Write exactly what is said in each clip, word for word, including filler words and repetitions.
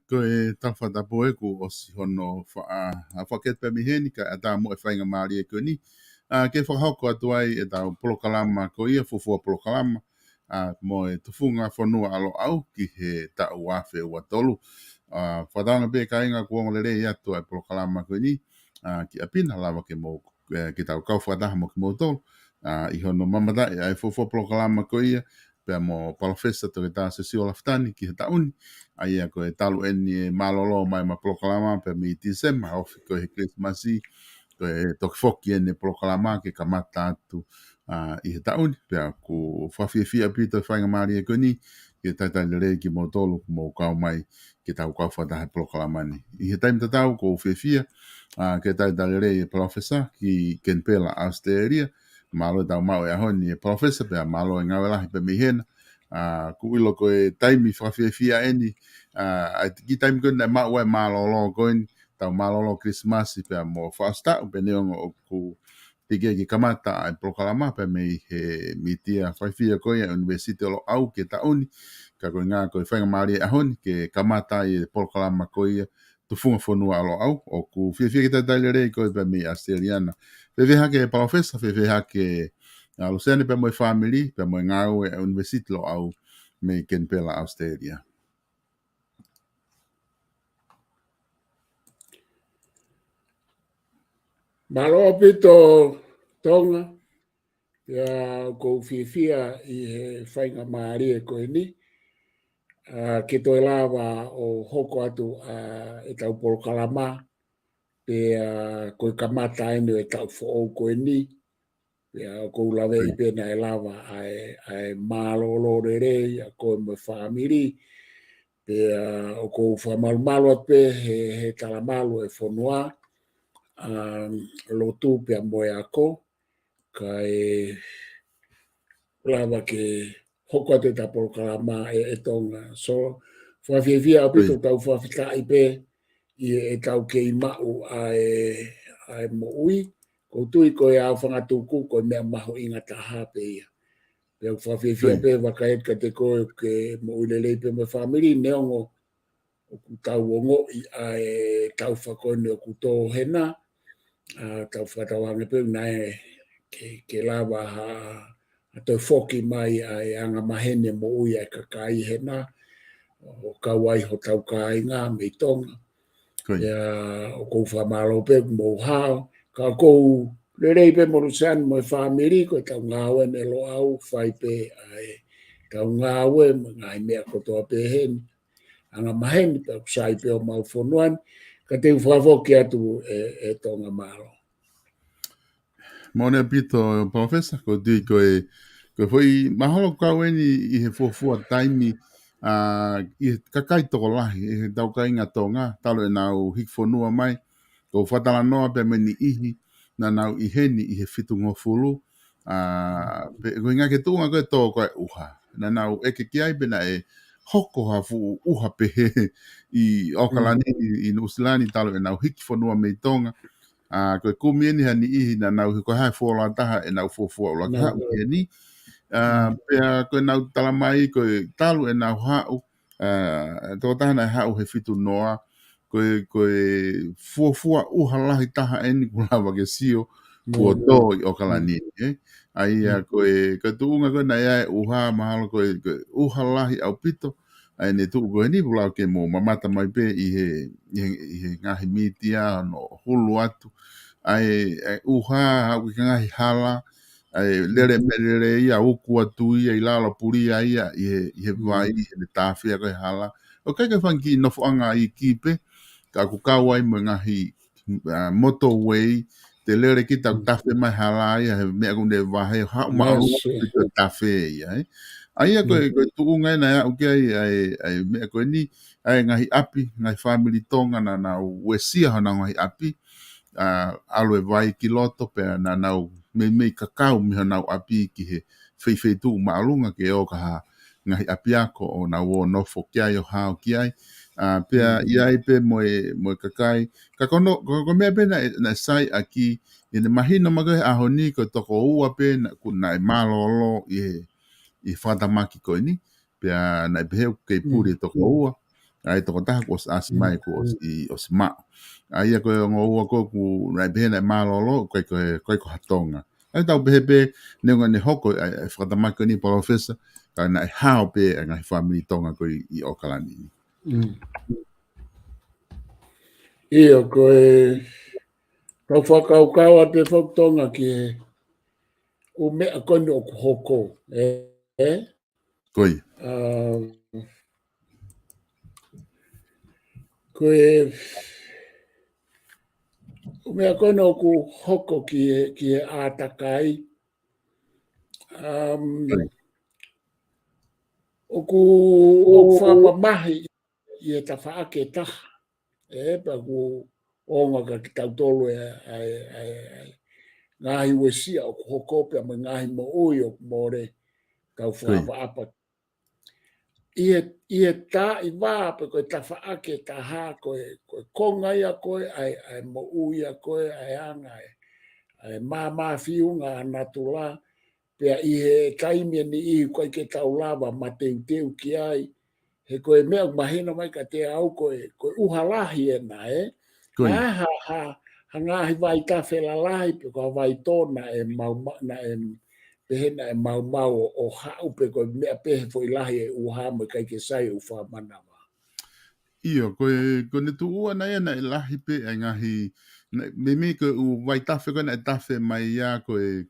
Ko e tala fakatapu ē kuo ʻosi hono faʻa, a, fakakete pē mei heni kae ʻatā mo e faingamālie ko eni. A, ke fakahoko atu ai ʻetau polokalama ko ia, fuofua polokalama, a, mo e tufunga fonua ʻa Loʻau ki he taʻu ua afe ua tolu. A, fakatauange pē kāinga kuo ongo lelei atu ʻa e polokalama ko eni, a, ki ʻapi na lava ke mou, e, ke tau kau fakataha mo kimoutolu. A, ʻi hono mamataʻi ʻa e fuofua polokalama ko ia, pea mo Palōfesa Toketā Siosiua Lafitani ki he taʻu ni, ʻa ia ko e talu eni e mālōlō mai ʻema polokalama, pea mei Tīsema, ofi ko e he Kilisimasi, ko e toki foki eni e polokalama ke kamata atu, a, ʻi he taʻu ni, pea ʻoku fakafiefia ʻaupito e faingamālie ko eni, ke talitali lelei kimoutolu, kuo mou kau mai, ke tau kau fakataha he polokalama ni. ʻI he taimi tatau, ʻoku ou fiefia, a, ke talitali lelei e Palōfesa ki Kenipela, ʻAositelēlia, mālō ʻetau maʻu e ʻaho ni e Palōfesa, pea mālō e ngāue lahi pē mei hena. A, ʻoku ou ʻilo ko e taimi fakafiefia eni, a, ʻa e kiʻi taimi ko eni naʻe maʻu ai e mālōlō ko eni, tau mālōlō Kilisimasi pea mo fakaʻosi taʻu, pea neongo ʻoku teʻeki ke kamata ʻa e polokalama pea mei he mītia faifia ko ia ʻUnivēsiti ʻo Loʻau ki he taʻu ni, ka ko e ʻuhinga ko e faingamālie ʻaho ni ke kamata ai e polokalama ko ia, tufunga fonua ʻa Loʻau, ʻoku fiefia ke talitali lelei koe pea mei ʻAositelēlia na. Fēfē hake Palōfesa, fēfē hake, a, Luseane pea mo e fāmili, pea mo e ngāue ʻa e ʻUnivēsiti Loʻau mei Kenipela, ʻAositelēlia. Mālō ʻaupito Tonga, pea ʻoku ou fiefia ʻi he faingamālie ko eni, a, ke toe lava ʻo hoko atu, a, ʻetau polokalama, pea ko e kamata eni ʻo e taʻu foʻou ko eni, pea ʻoku ou laveʻi pē naʻe lava ʻa e, ʻa e mālōlō lelei ʻa koe mo e fāmili, pea ʻoku ou fakamalumalu atu pē he, he talamalu e fonua, a, lotu pea mo e ako, kae lava ke hoko atu ʻetau polokalama ē, ē Tonga. So, fakafiefia ʻaupito, tau fakafetaʻi pē ʻi heʻetau kei maʻu ʻa e, ʻa e moʻui, ʻoku ou tui ko e aofangatuku, ko e meʻa mahuʻinga taha pē ia. Pea ʻoku fakafiefia pē vakai atu kiate koe ke moʻui lelei pē mo e fāmili, neongo ʻoku tau ongoʻi ʻa e taufa ko eni ʻoku tō hena, a, tau fakatauange pē naʻe ke, ke lava ha, ha toe foki mai ʻa e angamaheni moʻui ʻa e kakai hena, ʻo kau ai hotau kāinga mei Tonga. Pea ʻoku ou fakamālō pē ʻoku mou hao, ka ʻoku ou lelei pē mo Luseane mo e fāmili, ko ʻetau ngāue mei Loʻau, fai pē ʻa ʻetau ngāue mo e ngaahi meʻa kotoa pē heni. Angamaheni pea ʻoku sai pē homau fonua ni, ka te u fakafoki atu ē, ē Tonga, mālō. Mālō ʻaupito, Palōfesa, ʻoku ou tui ko e, ko e foʻi mahalo kau eni ʻi he fuofua taimi, a, ʻi he kakai tokolahi, ʻi heʻetau kāinga Tonga, talu ʻenau hiki fonua mai, ʻoku ou fakatalanoa pē mo e niʻihi, naʻa nau ʻi heni ʻi he fitungofulu, a, pea ko e ʻuhinga ki he tuʻunga ko e tō ko e ʻuha. Naʻa nau ʻeke ki ai pe naʻe hoko ha fuʻu ʻuha pehē ʻi ʻAokalani, ʻi, ʻi Nuʻusila ni talu ʻenau hiki fonua mei Tonga. A, ko e kumi eni ha niʻihi naʻa nau hiko hai fuoloa taha ʻenau fuofua ʻuluaki haʻu ki heni. A, pea ko ʻenau talamai ko e talu ʻenau haʻu, a, tokotaha naʻe haʻu he fitu noa, ko e, ko e fuofua ʻuha lahi taha eni kuo lava ke sio, kuo tō ʻi ʻAokalani, ē? ʻA ia ko e, ko e tuʻunga ko ē naʻe ʻi ai e ʻuha, mahalo ko e, ko e ʻuha lahi ʻaupito, ʻa ʻene tuʻu ko eni, pea lau ke mou mamata mai pē ʻi he, ʻi he, ʻi he ngaahi mītia ʻo hulu atu. ʻA e, ʻa e ʻuha, haʻu ki he ngaahi hala, ʻa e lele meʻalele ia, uku atu ia ʻi lalo, puli ia ʻi he, ʻi he vai, ʻi he tāfea ko e hala. ʻOku ʻikai ke fanga kiʻi nofoʻanga iiki pē, ka ʻoku kau ai mo e ngaahi, a, motorway, te lele kita ʻoku tafe mai hala ia, he meʻa ʻoku ne vahe, haʻu māʻolunga ʻaupito e tafe ia, ē. ʻA ia ko e, ko e tuʻunga ē naʻe aʻu ki ai, ʻa e, ʻa e meʻa ko eni, ʻa e ngaahi ʻapi, ngaahi fāmili Tonga naʻa nau uesia honau ngaahi ʻapi, a, ʻalu e vai ki loto pea naʻa nau meimei kakau mei honau ʻapi ki he feifeituʻu māʻolunga ke ō ki ha ngaahi ʻapiako ʻo nau ō ʻo nofo ki ai ʻo hao ki ai. A, pea ʻi ai pē mo e, mo e kakai. Ka ko hono, ko, ko e meʻa pē naʻe, naʻe sai ʻaki, ʻi heʻene mahino mai ko ē he ʻaho ni ko e toko ua pē naʻa, ʻoku naʻe mālōlō ʻi he, ʻi he fakatamaki ko eni. Pea naʻe pehē ʻoku kei puli e toko ua. ʻA e tokotaha kuo ʻosi ʻasi mai, kuo ʻosi, ʻosi maʻu. ʻA ia ko e ongo ua ko ē ʻoku nau pehē naʻe mālōlō, ʻikai ko e, ʻikai ko ha Tonga. ʻA ia tau pehē pē, neongo ʻene hoko ʻa e, ʻa e fakatamaki ko eni Palōfesa, ka naʻe hao pē ʻa e ngaahi fāmili Tonga ko ē ʻi, ʻi ʻOkalani ni. ʻIo, ko e, tau fakakaukau atu pē foki Tonga ki he ʻū meʻa ko eni ʻoku hoko, ē? Ē? Ko ia. ʻA, ko e, ʻū meʻa ko eni ʻoku hoko ki he, ki he ʻātakai. Um, Ko ia. ʻOku, ʻoku fakamamahi ʻi he tafaʻaki ʻe taha. Ē, pea ʻoku ongo kia kitautolu ē, ʻa e, ʻa e, ʻa e ngaahi uesia ʻoku hoko pea mo e ngaahi moʻui ʻoku mole, tau Ko ia. fakaʻapaʻapa. ʻI he, ʻi he taʻiva pe ko e tafaʻaki ʻe taha ko e, ko e konga ia ko ē ʻa e, ʻa e moʻui ia ko ē ʻa e anga ē, ʻa e māmāfiunga ʻa natula, pea ʻi he taimi ʻe niʻihi ʻoku ʻikai ke tau lava mateuteu ki ai, he ko e meʻa ʻoku mahino mai kiate au ko e, ko e ʻuha lahi ena, ē? Ko ia. Naʻe ʻi ai ha, ha, ha ngaahi vaitafe lalahi, pe ko ha vaitō naʻe maumau, naʻe pehē naʻe maumau ʻo, ʻo haʻu pe ko e meʻa pē he foʻi lahi e ʻuha mo e ʻikai ke sai e ʻū fakamanava. ʻIo, ko e, ko ʻene tuʻu ua naʻe, naʻe lahi pē ʻa e ngaahi, naʻe, meimei ko e ʻū vaitafe ko ē naʻe tafe mai ia ko e,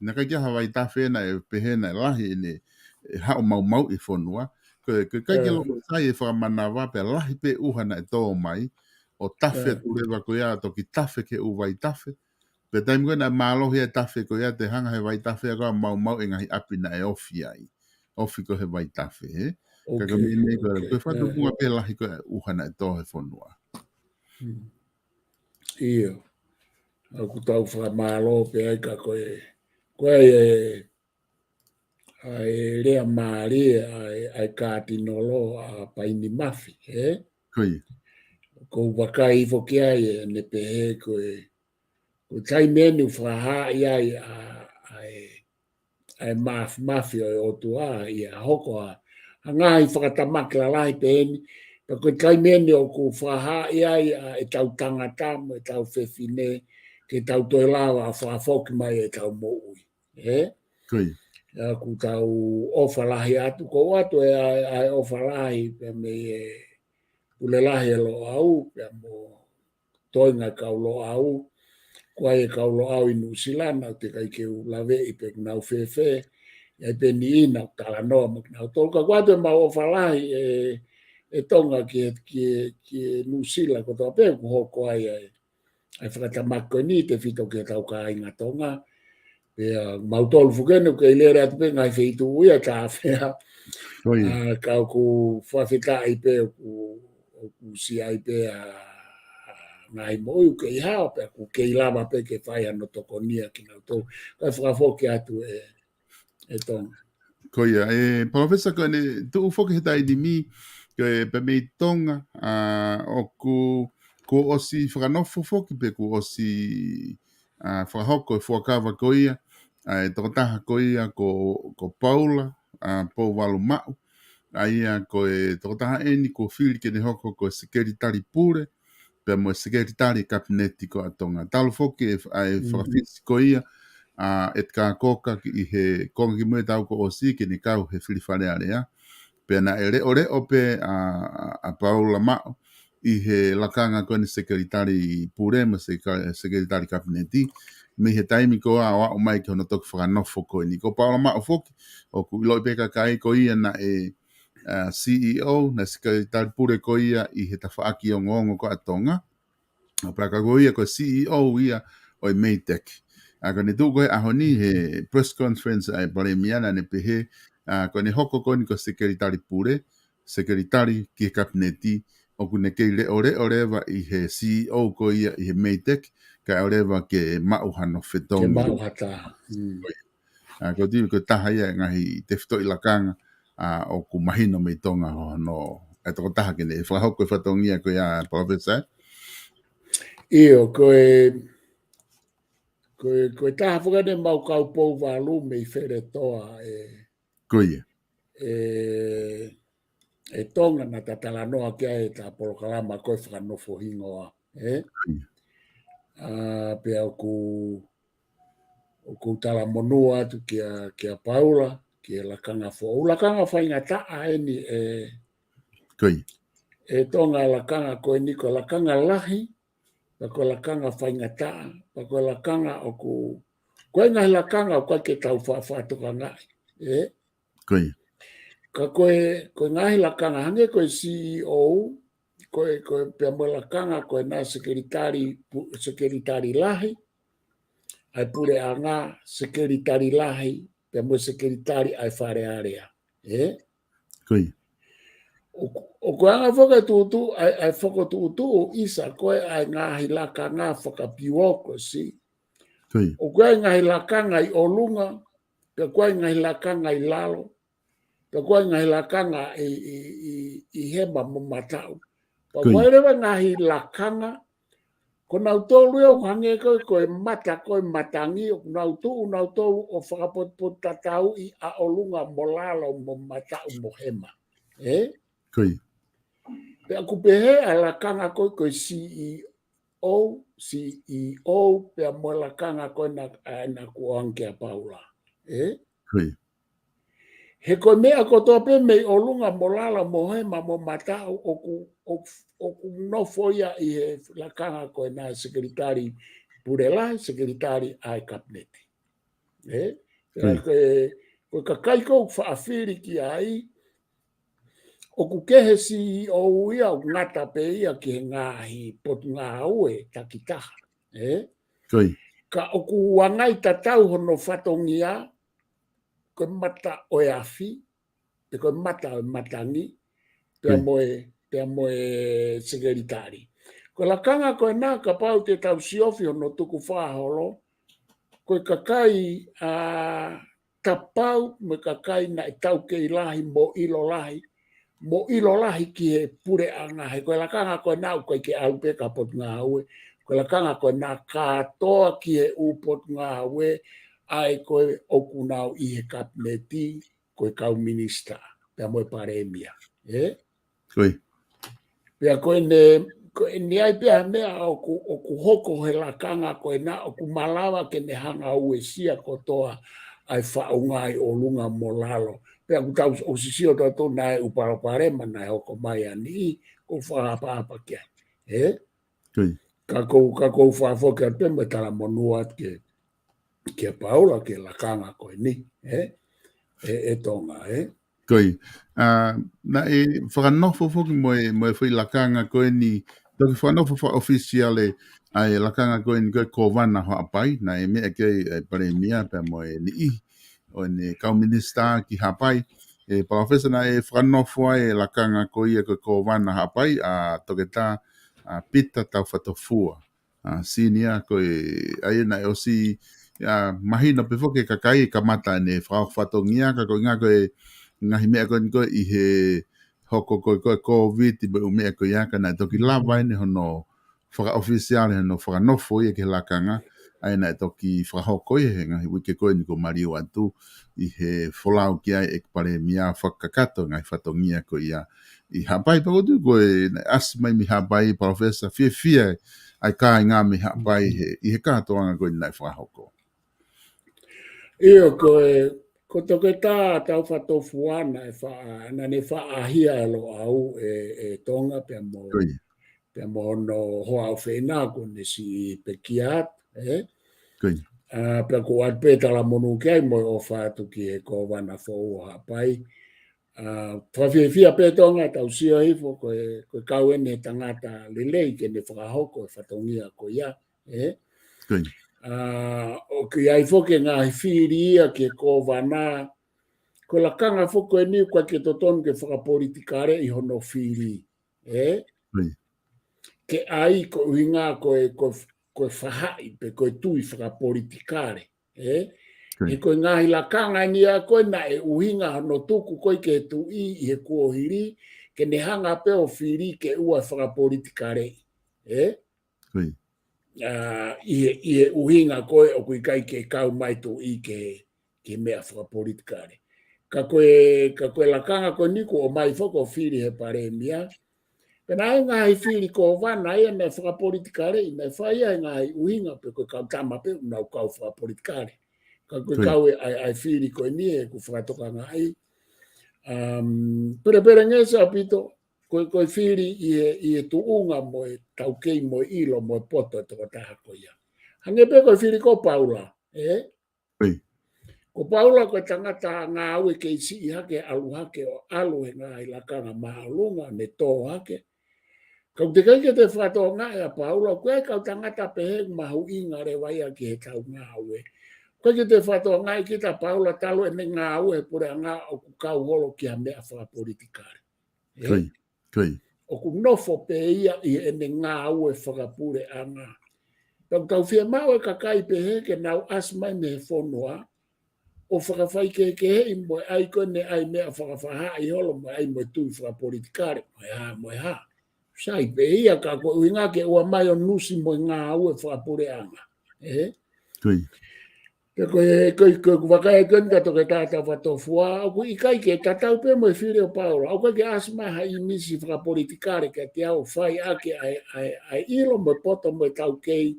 naʻe ʻikai ke ʻi ai ha vaitafe naʻe pehē naʻe lahi ʻene, ʻe haʻu maumauʻi e fonua. Ko e, ko e ʻikai ke Ē. loto sai e fakamanava pea lahi pē ʻuha naʻe tō mai, ʻo tafe Ē. atu leva ko ia, toki tafe ki he ʻū vaitafe. Pea taimi ko ē naʻe mālohi e tafe ko ia, toe hanga he vaitafe ia ko ē ʻo maumauʻi e ngaahi ʻapi naʻe ofi ai. Ofi ko ē he vaitafe, ē? Ka ko e ʻOkei, meimei ko e, ʻokei, ko e fatu ē. muʻa pē lahi ko ē ʻuha naʻe tō he fonua. Hmm. ʻIo. ʻOku tau fakamālō pē ai ka ko e, ko e, ē, ʻa e lea mālie ʻa e, ʻa e Kātinolo ʻa Paini Mafi, ē? Ko ia. ʻOku ou vakai foki ai ʻene pehē ko e, ko e taimi eni ʻoku fakahā ai ʻa, ʻa e, ʻa e mafimafi ʻo e ʻOtua, ʻi he hoko ʻa, ʻa e ngaahi fakatamaki lalahi peheni, pea ko e taimi eni ʻoku fakahā ai ʻa ʻetau tangata mo ʻetau fefine, ke tau toe lava ʻo fakafoki mai ʻetau moʻui. Ē? Ko ia. ʻA ia ʻoku tau ʻofa lahi atu, ʻoku ʻoatu ē ʻa e, ʻa e ʻofa lahi, pea mei he Pule Lahi ʻa Loʻau, pea mo Toenga Kau Loʻau, ko e kau Loʻau ʻi Nuʻusila, naʻa ku teʻeki ai ke u laveʻi pe ʻoku nau fēfē, ʻi ai pē niʻihi naʻa ku talanoa mo kinautolu, ka ʻoku ʻoatu ʻemau ʻofa lahi ē, ē Tonga ki, ki, ki Nuʻusila, kotoa pē ʻoku hoko ai ʻa e ʻa e fakatamaki ko eni tefito ki heʻetau kāinga Tonga. Pea mautolu foki eni ʻoku kei lele atu pē ngaahi feituʻu ia ʻe taha fea. Ko ia. ʻA, ka ʻoku fakafetaʻi pē ʻoku, ʻoku ʻosi ʻi ai pē ʻa, ʻa e ngaahi moʻui ʻoku kei hao, pea ʻoku kei lava pē ke fai hano tokonia kinautolu. Kae fakafoki atu ē, ē Tonga. Ko ia, ē, Palōfesa, ko ʻene tuʻu foki he taimi ni, ko e pē mei Tonga, ʻa, ʻoku, kuo ʻosi fakanofo foki pe kuo ʻosi, ʻa, fakahoko e fuakava ko ia, ʻa e tokotaha ko ia ko, ko Paula, ʻa, Pouvalu Maʻu, ʻa ia ko e tokotaha eni kuo fili ke ne hoko ko e Sekelitali Pule, pea mo e Sekelitali Kapineti ko ē ʻa Tonga. Talu foki ē, ʻa e Mm. fakafisi ko ia, ʻa, ʻEtikā Koka ki he konga kimui ʻo e taʻu kuo ʻosi ke ne kau he fili Fale Alea. Pea naʻe leʻoleʻo pē ʻa, ʻa, ʻa Paula Maʻu ʻi he lakanga ko eni Sekelitali Pule mo e Seka-, Sekelitali Kapineti. Mei he taimi ko ē ʻo aʻu mai ki hono toki fakanofo ko eni. Ko Paula Maʻu foki, ʻoku ʻiloʻi pē ʻe he kakai ko ia naʻe ʻa, C E O, naʻe Sekelitali Pule ko ia ʻi he tafaʻaki ongoongo ko ē ʻa Tonga. ʻA, pea ka ko ia ko e C E O ia ʻo e MEIDECC. ʻA, ko ʻene tuʻu ko ē he ʻaho ni he press conference ʻa e Palēmia naʻa ne pehē, ʻa, ko ʻene hoko ko eni ko e Sekelitali Pule, Sekelitali ki he Kapineti, ʻoku ne kei leʻoleʻo leva ʻi he C E O ko ia ʻi he MEIDECC, kae ʻoua leva ke maʻu hano fetongi. Ke maʻu ha taha. Mm. Ko ia. ʻA, ko e tui ko e taha ia e ngaahi tefitoʻi lakanga, ʻa, ʻoku mahino mei Tonga hono, ʻa e tokotaha ke ne fakahoko e fatongia ko ia, Palōfesa, ē? ʻIo, ko e, ko e, ko e taha foki eni ʻemau kau Pouvalu mei Feletoa, ē. Ko ia. Ē, ʻe Tonga naʻa ta talanoa ki ai ʻeta polokalama ko e fakanofo hingoa, ē? ʻA, pea ʻoku, ʻoku ou talamonū atu kia, kia Paula, ki he lakanga foʻou, lakanga faingataʻa eni ē, ʻe Tonga, lakanga ko eni ko e lakanga lahi, pea ko e lakanga faingataʻa, pea ko e lakanga ʻoku, ko e ngaahi lakanga ʻoku ʻikai ke tau faʻa, faʻa tokangaʻi, ē? Ka ko e, ko e ngaahi lakanga hangē ko e C E O, ko e, ko e pea mo e lakanga ko ena sekelitali, pu-, sekelitali lahi ʻa e puleʻanga, sekelitali lahi, pea mo e sekelitali ʻa e Fale Alea, ē? ʻOku, ʻoku anga foki e tuʻutuʻu, ʻa e, ʻa e fokotuʻutuʻu ʻisa ko e ʻa e ngaahi lakanga fakapiuokosi. ʻOku ʻi ai e ngaahi lakanga ʻi ʻolunga, pea ʻoku ʻi ai e ngaahi lakanga ʻi lalo, pea ʻoku ʻi ai e ngaahi lakanga ʻi, ʻi, ʻi, ʻi hema mo mataʻu. Pea ʻoku ʻi ai leva e ngaahi lakanga, ko nautolu ia ʻoku hangē ko e, ko e mata, ko e matangi, ʻoku nau tuʻu nautolu ʻo fakapotupotutatauʻi ʻa ʻolunga mo lalo mo mataʻu mo hema. Ē? Pea ʻoku pehē ʻa e lakanga ko e, ko e C E O, C E O, pea mo e lakanga ko ena, ʻa ena kuo ʻoange kia Paula. Ē? He ko e meʻa kotoa pē mei ʻolunga mo lalo mo hema mo mataʻu ʻoku, ʻoku, ʻoku nofo ia ʻi he lakanga ko ena sekelitali pule lahi, sekelitali ʻa e kapineti. Ē? Pea ko e, ko e kakai ʻoku faʻa fili ki ai, ʻoku kehe C E O ia, ʻoku ngata pē ia ki he ngaahi potungāue takitaha. Ē? Ka ʻoku ʻangai tatau hono fatongia, ko e mata ʻo e afi, pe ko e mata ʻo e matangi, pea mo e, pea mo e sekelitali. Ko e lakanga ko ena kapau te tau siofi hono tukufakaholo, ko e kakai, ʻa, tapau mo e kakai naʻe taukei lahi mo ʻilo lahi, mo ʻilo lahi ki he puleʻanga, he ko e lakanga ko ena ʻoku ʻikai ke ʻalu pē ki ha potungāue, ko e lakanga ko ena kātoa ki he ʻū potungāue, ʻa ē ko ē ʻoku nau ʻi he kapineti, ko e kau minisitā, pea mo e palēmia. Ē? Pea ko eni, ko eni ʻi ai pē ha meʻa ʻoku, ʻoku hoko he lakanga ko ena ʻoku malava ke ne hanga ʻo uesia kotoa ʻa e faʻunga ʻi ʻolunga mo lalo. Pea ʻoku tau ʻosi sio tautolu naʻe ʻū palopalema naʻe hoko mai ʻa eni, ʻoku ou fakaʻapaʻapa ki ai. Ē? Ka ʻoku ou, ka ʻoku ou fakafoki atu pē mo e talamonū atu kia, kia Paula, ki he lakanga ko eni, ē? ʻE, ʻe Tonga, ē? ʻA, naʻe fakanofo foki mo e, mo e foʻi lakanga ko eni, toki fakanofo fakaʻofisiale ʻa e lakanga ko eni ko e Kōvana Haʻapai, naʻe meʻa ki ai ʻa e palēmia pea mo e niʻihi ʻo ʻene kau minisitā ki Haʻapai. ʻE Palōfesa, naʻe fakanofo ai e lakanga ko ia ko e Kōvana Haʻapai, ʻa Toketā, ʻa Pita Taufatofua, ʻa Sinia, ko e, ʻa ia naʻe ʻosi, ʻa, mahino pē foki e kakai e kamata ʻene fakahoko fatongia, ka ko e ʻuhinga ko e ngaahi meʻa ko eni ko ē ʻi he hoko ko ē ko e Kōviti mo e ʻū meʻa ko ia, ka naʻe toki lava eni hono fakaʻofisiale hono fakanofo ia ki he lakanga, ʻa ia naʻe toki fakahoko ia he ngaahi uike ko eni kuo maliu atu, ʻi he folau ki ai ʻe he palēmia fakakakato e ngaahi fatongia ko ia ʻi Haʻapai. Pea ʻoku ou tui ko e naʻe ʻasi mai mei Haʻapai, Palōfesa, fiefia ʻa e kāinga mei Haʻapai he, ʻi he kātoanga ko eni naʻe fakahoko. ʻIo, ko e, ko Toketā Taufatofua naʻe faʻa, naʻa ne faʻa ʻahia ʻe Loʻau, ʻe, ʻe Tonga pea mo, pea mo hono hoa ʻofeina kuo ne siʻi pekia atu, ē? ʻA, pea ʻoku ou ʻoatu pē talamonū ki ai mo e ʻofa atu ki he Kōvana foʻou ʻo Haʻapai. ʻA, fakafiefia pē Tonga, tau sio hifo ko e, ko e kau eni he tangata lelei ke ne fakahoko e fatongia ko ia, ē? ʻA, ʻoku ʻi ai foki e ngaahi fili ia ki he Kōvana, ko e lakanga foki ko eni ʻoku ʻikai ke totonu ke fakapolitikaleʻi hono fili, ē? Ke ʻai ko e ʻuhinga ko e, ko e, ko e faʻahi pe ko e tui fakapolitikale, ē? He ko e ngaahi lakanga eni ia ko ē naʻe ʻuhinga hono tuku ko ē ki he tuʻi ʻi he kuohili, ke ne hanga pē ʻo fili ke ʻoua ʻe fakapolitikaleʻi, ē? ʻA, ʻi he, ʻi he ʻuhinga ko ē ʻoku ʻikai ke kau mai tuʻi ki he, ki he meʻa fakapolitikale. Ka ko e, ka ko e lakanga ko eni kuo ʻomai foki ʻo fili he palēmia. Pea naʻe ngaahi fili kōvana ia naʻe fakapolitikale, naʻe fai ai ngaahi ʻuhinga pe ko e kau tama pē ʻoku nau kau fakapolitikale. Ka ko e kau e ʻai, ʻai fili ko eni ʻoku fakatokangaʻi. Um, pelepelengesi ʻaupito, ko e, ko e fili ʻi he, ʻi he tuʻunga mo e taukei mo e ʻilo mo e poto e tokotaha ko ia. Hangē pē ko e fili ko Paula, ē? Ko Paula ko e tangata ngāue kei siʻi hake, ʻalu hake ʻo ʻalu he ngaahi lakanga māʻolunga, ne tō hake. Ka ʻoku teʻeki ke te fakatokangaʻi ʻa Paula, ko e kau tangata pehē mahuʻinga leva ia ki he tau ngāue. Ko e ke te fakatokangaʻi kita Paula talu ʻene ngāue he puleʻanga ʻoku kau holo ki ha meʻa fakapolitikale. Ē? ʻOku nofo pē ia ʻi heʻene ngāue fakapuleʻanga. Pea ʻoku tau fiemaʻu e kakai pehē ke nau ʻasi mai mei he fonua, ʻo fakafaikehekeheʻi mo e ʻai ko eni ʻai meʻa fakafaʻahi holo mo e ʻai mo e tui fakapolitikale, mo e hā, mo e hā. Sai pē ia ka ko e ʻuhinga ke ʻomai ʻo nusi mo e ngāue fakapuleʻanga. Ē? Pea ko e, ko e, ko e, ʻoku vakai ko eni kia Toketā Tafatofua, ʻoku ʻikai ke tatau pē mo e fili ʻo Paula, ʻoku ʻikai ke ʻasi mai ha ʻīmisi fakapolitikale kiate au ʻo fai ʻaki ʻa e, ʻa e, ʻa e ʻilo mo e poto mo e taukei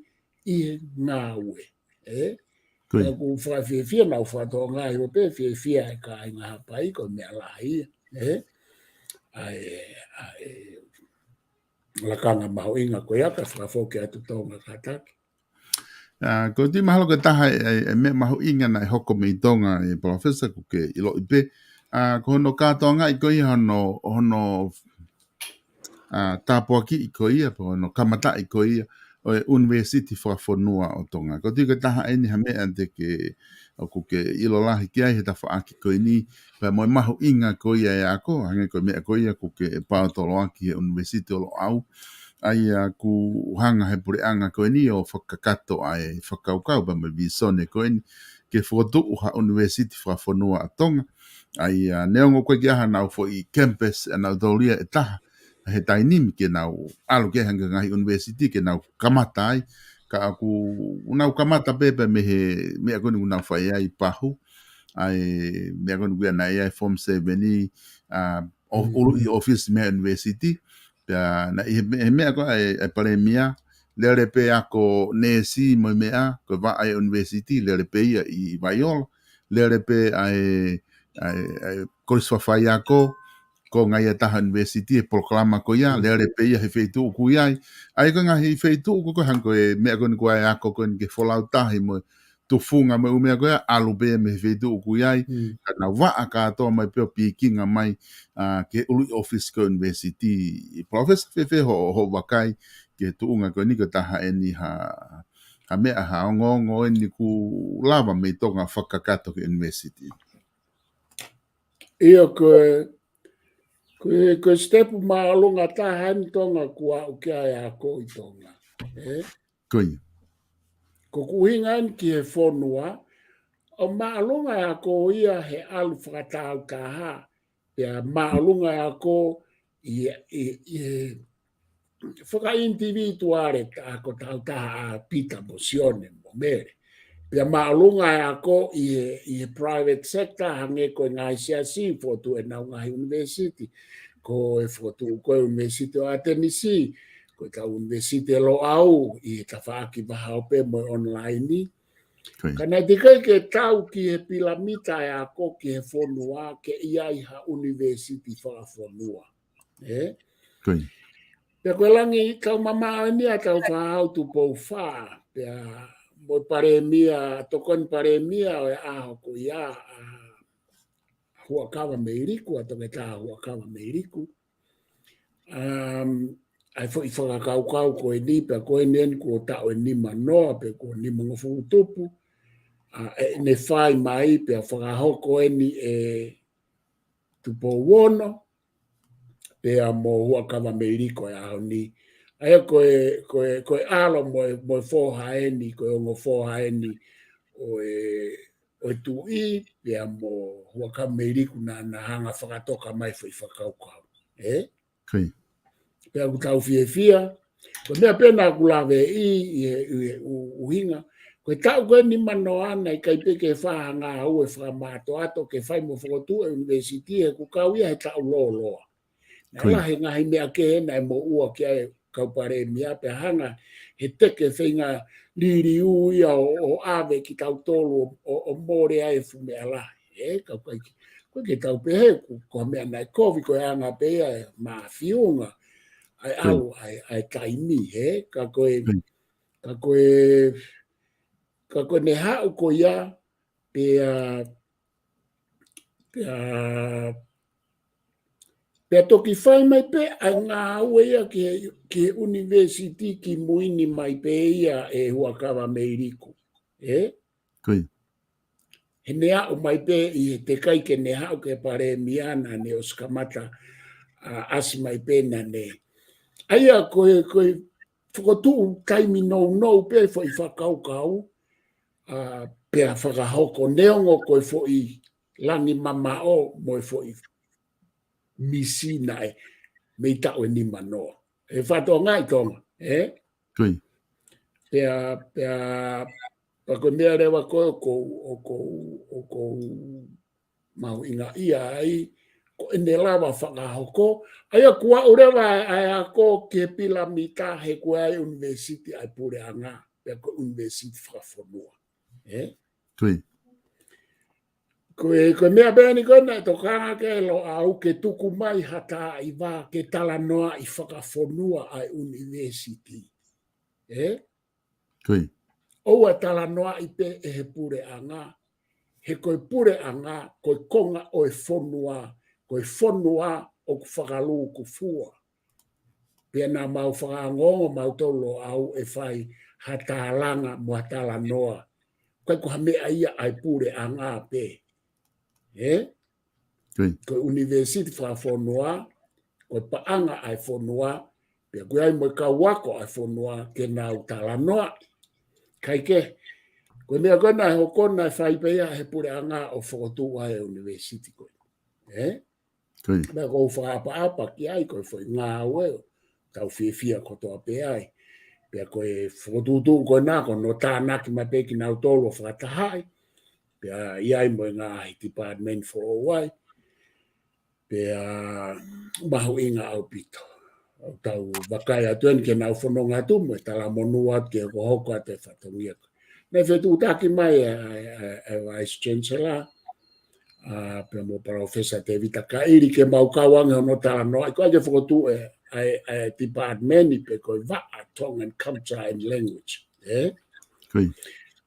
ʻi he ngāue. Ē? Ko ia. Ka ʻoku fakafiefia, naʻa ku fakatokangaʻi ʻo pē fiefia e kāinga Haʻapai ko e meʻa lahi ia. Ē? ʻA e, ʻa e lakanga mahuʻinga ko ia ka fakafoki atu Tonga kātaki. ʻA, ko e tui mahalo ko e taha e, e, e meʻa mahuʻinga naʻe hoko mei Tonga ʻe Palōfesa ʻoku ke ʻiloʻi pē. ʻA, ko hono kātoangaʻi ko ia hono, hono, ʻa, tāpuakiʻi ko ia, pe hono kamataʻi ko ia ʻo e ʻUnivēsiti Fakafonua ʻo Tonga. Ko e tui ko e taha eni ha meʻa te ke, ʻoku ke ʻilo lahi ki ai he tafaʻaki ko eni, pea mo e mahuʻinga ko ia e ako, hangē ko e meʻa ko ia ʻoku ke paotoloaki he ʻUnivēsiti ʻo Loʻau. ʻA ia ʻoku hanga he puleʻanga ko eni ʻo fakakakato ʻa e fakakaukau pea mo e vīsone ko eni ke fokotuʻu ha ʻUnivēsiti Fakafonua ʻa Tonga. ʻA ia neongo ʻoku ʻikai ke ʻi ai hanau foʻi campus ʻanautolu ia ʻe taha he taimi ni ke nau ʻalu ki he ngaahi ʻunivēsiti ke nau kamata ai, ka ʻoku nau kamata pē pē mei he meʻa ko eni ʻoku nau fai ai pahu, ʻa e meʻa ko eni ʻoku ʻi ai ʻa e Form Seven, ʻa, ʻo, ʻuluʻi ʻōfisi mei he ʻunivēsiti, pea naʻe ʻi he, he meʻa ko ē ʻa e, ʻa e palēmia, lele pē ako neesi mo e meʻa, ko e vaʻa e ʻunivēsiti, lele pē ia ʻi, ʻi Vaiola, lele pē ʻa e, ʻa e, ʻa e kolisi faiako, ko e ngaahi ʻa e taha ʻunivēsiti e polokalama ko ia, lele pē ia he feituʻu ʻoku ʻi ai. ʻA ia ko e ngaahi feituʻu ko ē hangē ko e meʻa ko eni ko e ako ko eni ke folau tahi mo e tufunga mo e ʻū meʻa ko ia, ʻalu pē mei he feituʻu ʻoku ʻi ai, ka nau vaʻa kātoa mai pē ʻo pikinga mai, ʻa, ki he ʻuluʻi ʻōfisi ko e ʻunivēsiti. Palōfesa, fēfē hoʻo, hoʻo vakai ki he tuʻunga ko eni ko e taha eni ha, ha meʻa ha ongoongo eni ʻoku lava mei Tonga fakakakato ki he ʻunivēsiti? ʻIo, ko e, ko e, ko e sitepu māʻolunga taha eni Tonga kuo aʻu ki ai e ako ʻi Tonga. Ē? Ko ia. Ko ʻeku ʻuhinga eni ki he fonua, ʻoku māʻolunga e ako ia he ʻalu fakatāutaha, pea māʻolunga e ako ʻi, ʻi, ʻi he fakaʻinitiviuale, ta ko e tāutaha ʻa Pita mo Sione mo Mele. Pea māʻolunga e ako ʻi he, ʻi he private sector, hangē ko e ngaahi siasi, fokotuʻu ʻenau ngaahi ʻunivēsiti, ko e fokotuʻu ko e ʻUnivēsiti ʻo ʻAtenisi, ko e tau ʻUnivēsiti ʻo Loʻau, ʻi he tafaʻaki vahaope mo e online. Ko ia. Ka naʻe teʻeki ke tau ki he pilamita e ako ki he fonua, ke ʻi ai ha ʻunivēsiti fakafonua. Ē? Ko ia. Pea ko e langi tau mamaʻo eni ʻa Tāufaʻāhau Tupou Fā, pea mo e palēmia, tokoni palēmia ʻo e ʻaho ko ia, ʻa Huʻakavameiliku, ʻa Toketā Huʻakavameiliku. Um, ʻa e foʻi fakakaukau ko eni, pea ko eni eni kuo taʻu ʻe nimanoa, pea kuo nimangofulu tupu. ʻA, ʻene fai mai, pea fakahoko eni ʻe Tupou Ono, pea mo Huʻakavameiliku he ʻaho ni. ʻA ia ko e, ko e, ko e ʻalo mo e, mo e foha eni, ko e ongo foha eni ʻo e, ʻo e tuʻi, pea mo Huʻakavameiliku naʻa na hanga fakatoka mai foʻi fakakaukau. Ē? Ko ia. Pea ʻoku tau fiefia, ko e meʻa pē naʻa ku lave ʻi, ʻi he, ʻi he ʻu-, ʻuhinga, Ko e taʻu ko ē nimanoa naʻe ʻikai pē ke fai ha ngāue fakamātoato ke fai mo fokotuʻu e university he kuo kau ia he taʻu lōloa. Naʻe lahi e ngaahi meʻa kehe naʻe moʻua ki ai e kau palēmia pea hanga he teke feinga liliu ia ʻo, ʻo ʻave kitautolu ʻo, ʻo, ʻo mole ai e fuʻu meʻa lahi. Ē, ka ʻoku ʻikai ke, ʻoku ʻikai ke tau pehē, ko, ko e meʻa naʻe kovi ko e anga pē ia e mafiunga, ʻa e ʻalu, ʻa e, ʻa e taimi, ē, ka ko e, ka ko e, ka ko e ne haʻu ko ia, pea, pea, pea toki fai mai pē ʻa e ngāue ia ki he, ki he university ki mui ni mai pē ia e huakava Meiliku. Ē? He ne aʻu mai pē ʻi he teʻeki ai ke ne haʻu ki he palēmia naʻa ne ʻosi kamata, ʻa, ʻasi mai pē naʻa ne. ʻA ia ko e, ko e fokotuʻu taimi nounou pē foʻi fakakaukau, ʻa, pea fakahoko neongo ko e foʻi langi mamaʻo mo e foʻi misi naʻe mei taʻu ʻe nimanoa. ʻE fatonga ʻi Tonga, ē? Pea, pea, pea ko e meʻa leva ko ē ʻoku ou, ʻoku ou, ʻoku ou mahuʻingaʻia ai, ko ʻene lava fakahoko, ʻa ia kuo aʻu leva ʻa e ako ki he pilamita he ko e ʻunivēsiti ʻa e puleʻanga, pea ko e ʻunivēsiti fakafonua. Ē? Ko e, ko e meʻa pē eni ko ē naʻe tokanga ki ai Loʻau ke tuku mai ha taimi ke talanoaʻi fakafonua ʻa e ʻunivēsiti. Ē? ʻOua talanoaʻi pē ʻe he puleʻanga, he ko e puleʻanga, ko e konga ʻo e fonua, ko e fonua ʻoku fakalūkufua. Pea naʻa mau fakaongoongo mautolu Loʻau ʻe fai ha tālanga mo ha talanoa. ʻIkai ko ha meʻa ia ʻa e puleʻanga pē. Ē? Ko e ʻunivēsiti fakafonua, ko e paʻanga ʻa e fonua, pea ko e ʻai mo e kau ako ʻa e fonua ke nau talanoaʻi. Kae kehe, ko e meʻa ko ē naʻe hoko naʻe fai pē ia he puleʻanga ʻo fokotuʻu ai e ʻunivēsiti ko ē. Ē? Pea ʻoku ou fakaʻapaʻapa ki ai ko e foʻi ngāue ʻoku tau fiefia kotoa pē ai. Pea ko e fokotuʻutuʻu ko ena ko hono tānaki mai pē kinautolu ʻo fakatahaʻi. Pea ʻi ai mo e ngaahi department foʻou ai. Pea mahuʻinga ʻaupito. ʻOku tau vakai atu eni ke nau fononga atu mo e talamonū atu ke hokohoko atu e fatongia. Naʻe fetuʻutaki mai ʻa e, ʻa e, ʻa e Vice Chancellor, ʻa, pea mo Palōfesa Tēvita Kaʻili ke mau kau ange hono talanoaʻi ko e ke fokotuʻu e, ʻa e, ʻa e department pe ko e vaʻa Tongan Culture and Language. Ē?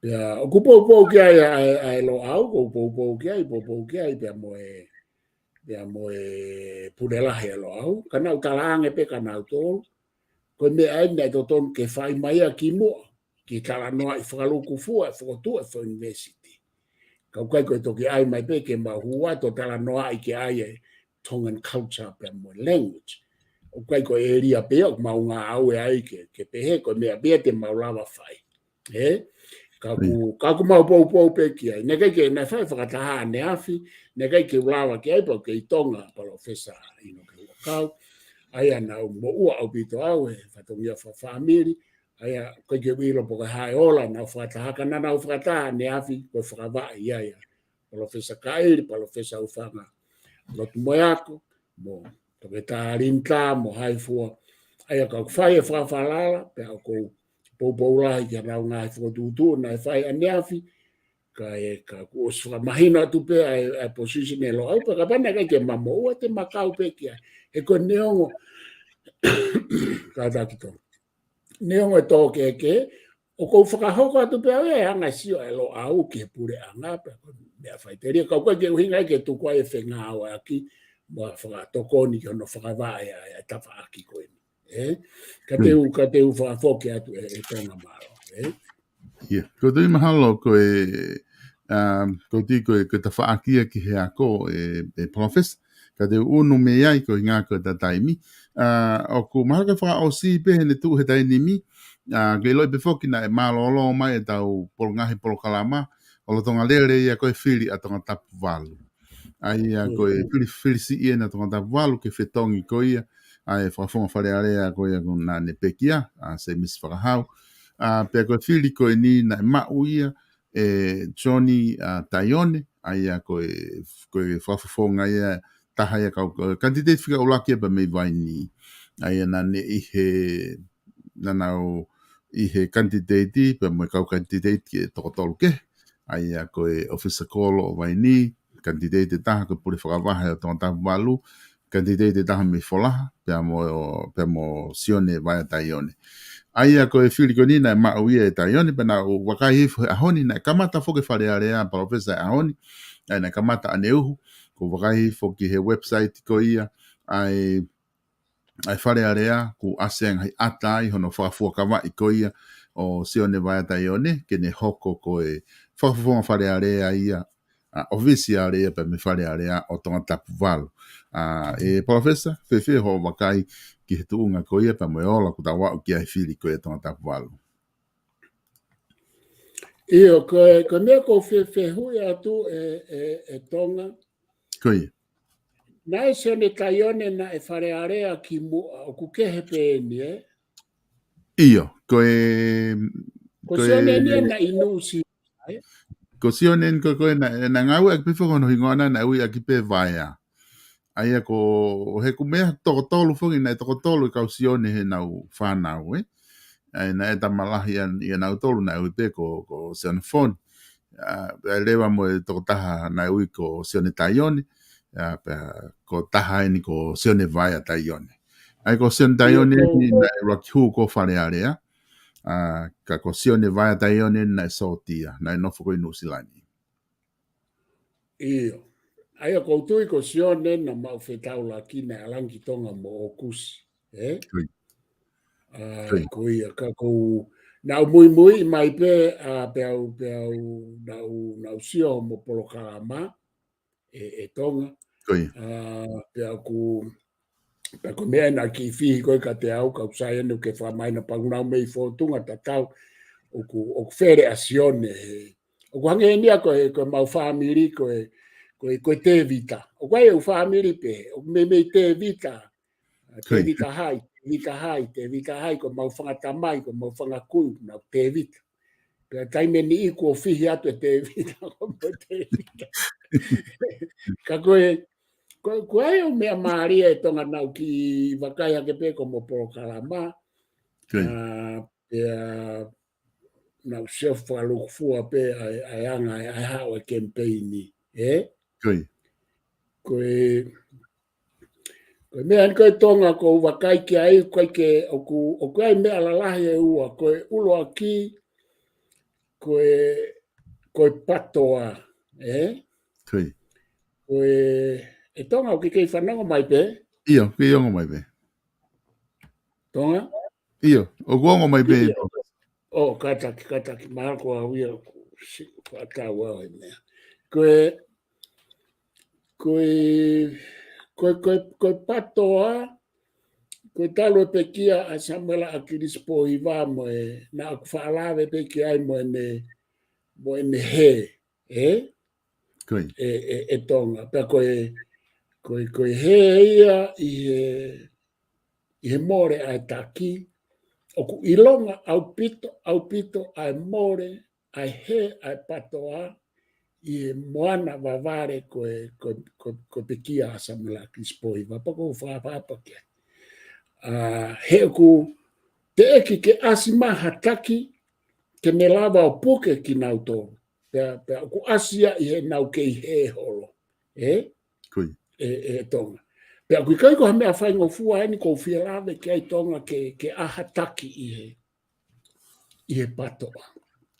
Pea, ʻoku poupou ki ai ʻa e, ʻa e Loʻau, ʻoku poupou ki ai, poupou ki ai, pea mo e, pea mo e pule lahi ʻa Loʻau, ka nau talaange pē kia nautolu, ko e meʻa eni naʻe totonu ke fai mai ia kimuʻa, ke talanoaʻi fakalūkufua e fokotuʻu e foʻi ʻunivēsiti. Ka ʻoku ʻikai ko e toki ʻai mai pē ke mau hū atu ʻo talanoaʻi ki ai e Tongan culture pea mo e language. ʻOku ʻikai ko e ʻēlia pē ia ʻoku mau ngāue ai ke, ke pehē ko e meʻa pē ia te mau lava fai. Ē? Ka ʻoku, ka ʻoku mau poupou pē ki ai. Naʻe ʻikai ke, naʻe fai fakataha ʻaneafi, naʻe ʻikai ke u lava ki ai, pea ʻoku kei Tonga Palōfesa ʻInoke Huʻakau. ʻA ia naʻa nau moʻua ʻaupito au he fatongia fakafāmili, ʻa ia ʻoku ʻikai ke u ʻilo pe ko e hā e ola naʻa nau fakataha, ka naʻa nau fakataha ʻaneafi ko e fakavaʻe ia ia. Palōfesa Kaʻili, Palōfesa Hufanga Lotu Moeako, mo Toketā Linitā, mo hai fua. ʻA ia ka ʻoku fai e fakafalala, pea ʻoku ou poupou lahi ki he ngaahi fokotuʻutuʻu naʻe fai ʻaneafi, ka e ka kuo ʻosi fakamahino atu pē ʻa e, ʻa e position ʻa Loʻau, pea kapau naʻe ʻikai ke ma moʻua te ma kau pē ki ai. He ko e neongo, kātaki tō. Neongo e tō kehekehe, ʻoku ou fakahoko atu pē au ia e anga e sio ʻa Loʻau ki he puleʻanga, pea ko e meʻa faʻiteliha, ka ʻoku ʻikai ke ʻuhinga ia ke tuku ai e fengāueʻaki, mo e fakatokoni ki hono fakavaʻe ʻa e, ʻa e tafaʻaki ko eni. Ē? Ka te u, ka te u fakafoki atu e, e Tonga mālō. Ē? ʻIo, ko e tui mahalo ko e, um, ko e tui ko e, ko e tafaʻaki ia ki he ako e, e Palōfesa, ka te u ʻunu mei ai koeʻuhinga ko e taimi. ʻA, ʻoku mahalo ke fakaʻosi pē heʻene tuʻu he taimi ni, ʻa, ke ʻiloʻi pē foki naʻe mālōlō mai ʻetau polo-, ngaahi polokalama, ʻo lolotonga lele ia ko e fili ʻa Tongatapu valu. ʻA ia ko e fili, fili siʻi ena Tongatapu valu ke fetongi ko ia ʻa e fakafofonga Fale Alea ko ia ko ē naʻa ne pekia, ʻa Semisi Fakahau. ʻA, pea ko e fili ko eni naʻe maʻu ia ʻe Sione, ʻa, Taione, ʻa ia ko e, ko e fakafofonga ia, taha ia kau, ko e kanititeiti fika ʻuluaki ia pea mei Vainī. ʻA ia naʻa ne ʻi he, naʻa nau ʻi he kanititeiti, pea mo e kau kanititeiti ʻe toko tolu kehe. ʻA ia ko e ʻofisa kolo ʻo Vainī, kanititeiti ʻe taha ko e pule fakavahe ʻo Tongatapu valu, kanititeiti ʻe taha mei Folaha, pea mo, pea mo Sione Vaea Taione. ʻA ia ko e fili ko eni naʻe maʻu ia ʻe Taione, pea naʻa ku vakai hifo he ʻaho ni, naʻe kamata foki e Fale Alea, Palōfesa, he ʻaho ni, ʻa ia naʻe kamata ʻaneuhu, ʻoku ou vakai hifo ki he website ko ia, ʻa e ʻa e Fale Alea, kuo ʻasi ange ai ʻa e ʻata ʻi hono fakafuakavaʻi ko ia ʻo Sione Vaea Taione, ke ne hoko ko e fakafofonga Fale Alea ia, ʻa, ʻofisiale ia pea mei he Fale Alea ʻo Tongatapu valu. ʻA, ʻe Palōfesa, fēfē hoʻo vakai ki he tuʻunga ko ia pea mo e ola kuo tau aʻu ki ai he fili ko ia ʻa Tongatapu valu? ʻIo, ko e, ko e meʻa ʻoku ou fie fehuʻi atu ʻe, ʻe, ʻe Tonga. Ko ia. Naʻe Sione Taione naʻe Fale Alea kimuʻa, ʻoku kehe pē eni, ē? ʻIo, ko e, ko e Sione eni ia naʻe ʻi Nuʻusila, ē? Ko Sione eni ko, ko e naʻe, naʻe ngāueʻaki pē foki hono hingoa na, naʻe ui ʻaki pē Vaea. ʻA ia ko, he ʻoku meʻa toko tolu foki, naʻe toko tolu e kau Sione heʻenau fānau, ē? ʻA ia naʻe tama lahi ia, ia nautolu naʻe ui pē ko, ko Xenophon. ʻA, pea leva mo e tokotaha naʻe ui ko Sione Taione, ʻa, pea ko e taha eni ko Sione Vaea Taione. ʻA ia ko Sione Taione ʻIo, ko, eni ko naʻe ʻuluaki hū ko Fale Alea, ʻa, ka ko Sione Vaea Taione naʻe sōtia, naʻe nofo ko ē ʻi Nuʻusila ni. ʻIo. ʻA ia ʻoku ou tui ko Sione naʻa mau fetaulaki naʻe ʻalu ange ki Tonga mo ʻOkusi, ē? Ko ia. ʻA, Ko ia. Ko ia, ka ʻoku ou, naʻa ku muimui mai pē, ʻa, pea u, pea u, naʻa ku, naʻa ku sio mo e polokalama, ʻe, ʻe Tonga. Ko ia. ʻA, pea ʻoku, pea ko e meʻa naʻe kiʻi fihi ko ē kiate au, kau sai ʻene ke fakamahino pea ʻoku nau mei fōtunga tatau, ʻoku, ʻoku fele ʻa Sione, he, ʻoku hangē eni ia ko e, ko e mau fāmili, ko e, ko e, ko e Tēvita. ʻOku ʻi ai ʻeku fāmili pē, ʻoku meimei Tēvita. Ko ia. Tēvita Hai, Tēvita Hai, Tēvita Hai, ko e mau fanga tamai, ko e mau fanga kui, nau Tēvita. Pea taimi ʻe niʻihi kuo fihi atu e Tēvita, ko e mau Tēvita. Ka ko e, ko, ko e ʻū meʻa mālie ʻe Tonga naʻa ku kiʻi vakai hake pē ko hoʻomo polokalama. Ko ia. ʻA, pea naʻa ku sio fakalūkufua pē ʻa e, ʻa e anga ʻa e, ʻa e haʻu e kemipeini, ē? Ko ia. Ko e, ko e meʻa eni ko ē Tonga ʻoku ou vakai ki ai, ʻoku ʻikai ke, ʻoku, ʻoku ʻi ai e meʻa lalahi ʻe ua, ko e ʻuluaki, ko e, ko e PATOA, ē? Ko ia. Ko e, ʻe Tonga ʻoku ke kei fanongo mai pē? ʻIo, kei ongo mai pē. Tonga? ʻIo, ʻoku ongo mai pē. ʻIo. ʻO, kātaki, kātaki, mahalo ko au ia, ʻoku siʻi, ʻoku ʻatā au he meʻa. Ko e, ko e, ko e, ko e, ko e PATOA, ko e talu e pekia ʻa Samuela ʻAkilisi Pōhiva mo e, naʻa ku faʻa lave pē ki ai mo ʻene, mo ʻene hē, ē? Ko ia. ʻE, ʻe, ʻe Tonga. Pea ko e, ko e, ko e hē ia ʻi he, ʻi he mole ʻa e taki, ʻoku ʻilonga ʻaupito, ʻaupito ʻa e mole, ʻa e hē ʻa e PATOA, ʻi he moana vavale ko e, ko e, ko e, ko e pekia ʻa Samuela ʻAkilisi Pōhiva, pea ʻoku ou fakaʻapaʻapa ki ai. ʻA, he ʻoku teʻeki ke ʻasi mai ha taki, ke ne lava ʻo puke kinautolu. Pea, pea ʻoku ʻasi ia ʻi heʻenau kei hē holo. Ē? Ko ia. ʻE, ʻe Tonga. Pea ʻoku ʻikai ko ha meʻa faingofua eni ʻoku ou fie lave ki ai Tonga ke, ke ʻi ai ha taki ʻi he, ʻi he PATOA.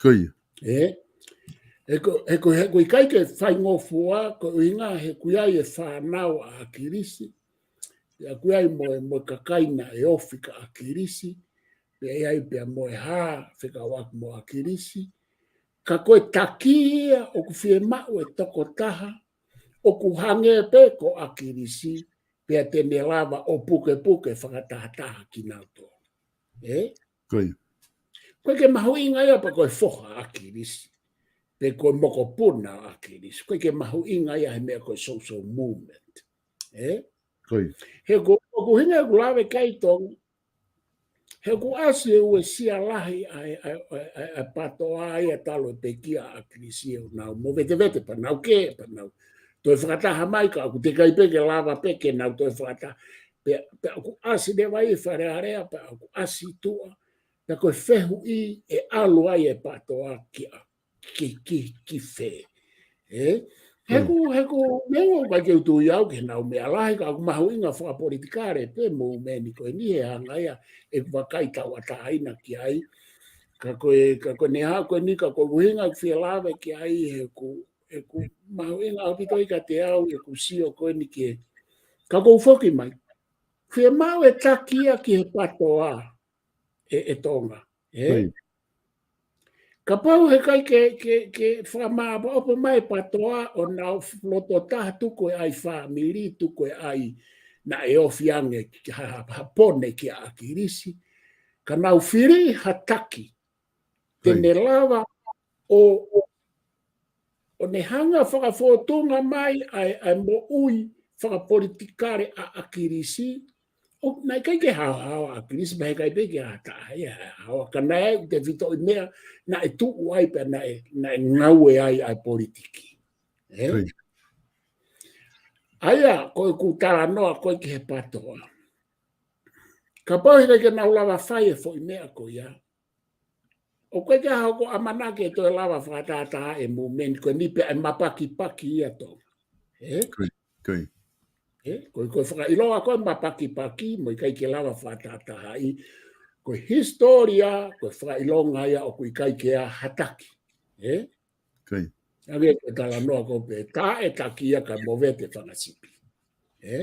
Ko ia. Ē? He ko, he ko, he ʻoku ʻikai ke faingofua, ko e ʻuhinga he ʻoku ʻi ai e fānau ʻa ʻAkilisi. Pea ʻoku ʻi ai mo e, mo e kakai naʻe ofi kia ʻAkilisi. Pea ʻi ai pea mo e hā fekauʻaki mo ʻAkilisi. Ka ko e taki ia ʻoku fiemaʻu e tokotaha ʻoku hangē pē ko ʻAkilisi, pea te ne lava ʻo pukepuke fakatahataha kinautolu. Ē? Ko ia. ʻOku ʻikai ke mahuʻinga ia pe ko e foha ʻa ʻAkilisi, pe ko e mokopuna ʻo ʻAkilisi. ʻOku ʻikai ke mahuʻinga ia he meʻa ko e social movement. Ē? Ko ia. He ko, ʻoku ʻuhinga ʻeku lave ki ai Tonga, He ʻoku ʻasi e uesia lahi ʻa e, ʻa e, ʻa e, ʻa e, ʻa e PATOA ia talu e pekia ʻa ʻAkilisi ʻo nau movetevete pea nau kē, pea nau toe fakataha mai ka ʻoku teʻeki ai pē ke lava pē ke nau toe fakataha. Pea, pea ʻoku ʻasi leva ʻi Fale Alea, pea ʻoku ʻasi tuʻa, pea ko e fehuʻi ʻe ʻalu ai e PATOA ki ʻa ki, ki, ki fē. Ē? He ʻoku, he ʻoku meʻa ʻoku ʻikai ke u tui au ki heʻenau meʻa lahi, ka ʻoku mahuʻinga fakapolitikale pē movement ko eni he anga ia ʻeku vakai tauʻatāina ki ai. Ka ko e, ka ko e neha ko eni ka ko e ʻuhinga ʻeku fie lave ki ai he ʻoku, ʻeku mahuʻinga ʻaupito ia kiate au ʻeku sio ko eni ki he. Ka ʻoku ou foki mai. Fiemaʻu e taki ia ki he PATOA ʻe, ʻe Tonga. Ē? Kapau he ʻikai ke, ke, ke fakamāʻopoʻopo mai e PATOA ʻo nau loto taha tuku e ʻai fāmili, tuku e ʻai naʻe ofi ange ki ha, ha, ha pone kia ʻAkilisi. Ka nau fili ha taki. Te ne lava ʻo, ʻo ne hanga fakafōtunga mai ʻa e, ʻa e moʻui fakapolitikale ʻa ʻAkilisi, ʻo naʻe ʻikai ke haohaoa ʻAkilisi, pea he ʻikai pē ke ʻatā ia haohaoa, ka naʻe ʻi ai ʻa e tefitoʻi meʻa naʻe tuʻu ai pea naʻe, naʻe ngaue ai ʻa e politiki. Ē? ʻA ia, ko ʻeku talanoa ko ē ki he PATOA. Kapau he ʻikai ke nau lava fai e foʻi meʻa ko ia, ʻoku ʻikai ke ʻi ai haʻaku ʻamanaki ʻe toe lava fakatātā e movement ko eni pea ʻe mapakipaki ia Tonga. Ē? Ko ia, ko ia. Ē? Ko e, ko e fakaʻilonga ko e mapakipaki mo e ʻikai ke lava fakatātā ai. Ko e hisitōlia, ko e fakaʻilonga ia ʻoku ʻikai ke ʻi ai ha taki. Ē? Ko ia. ʻA ia ko e talanoa ko ē pē, tā e taki ia ka movete fanga sipi. Ē?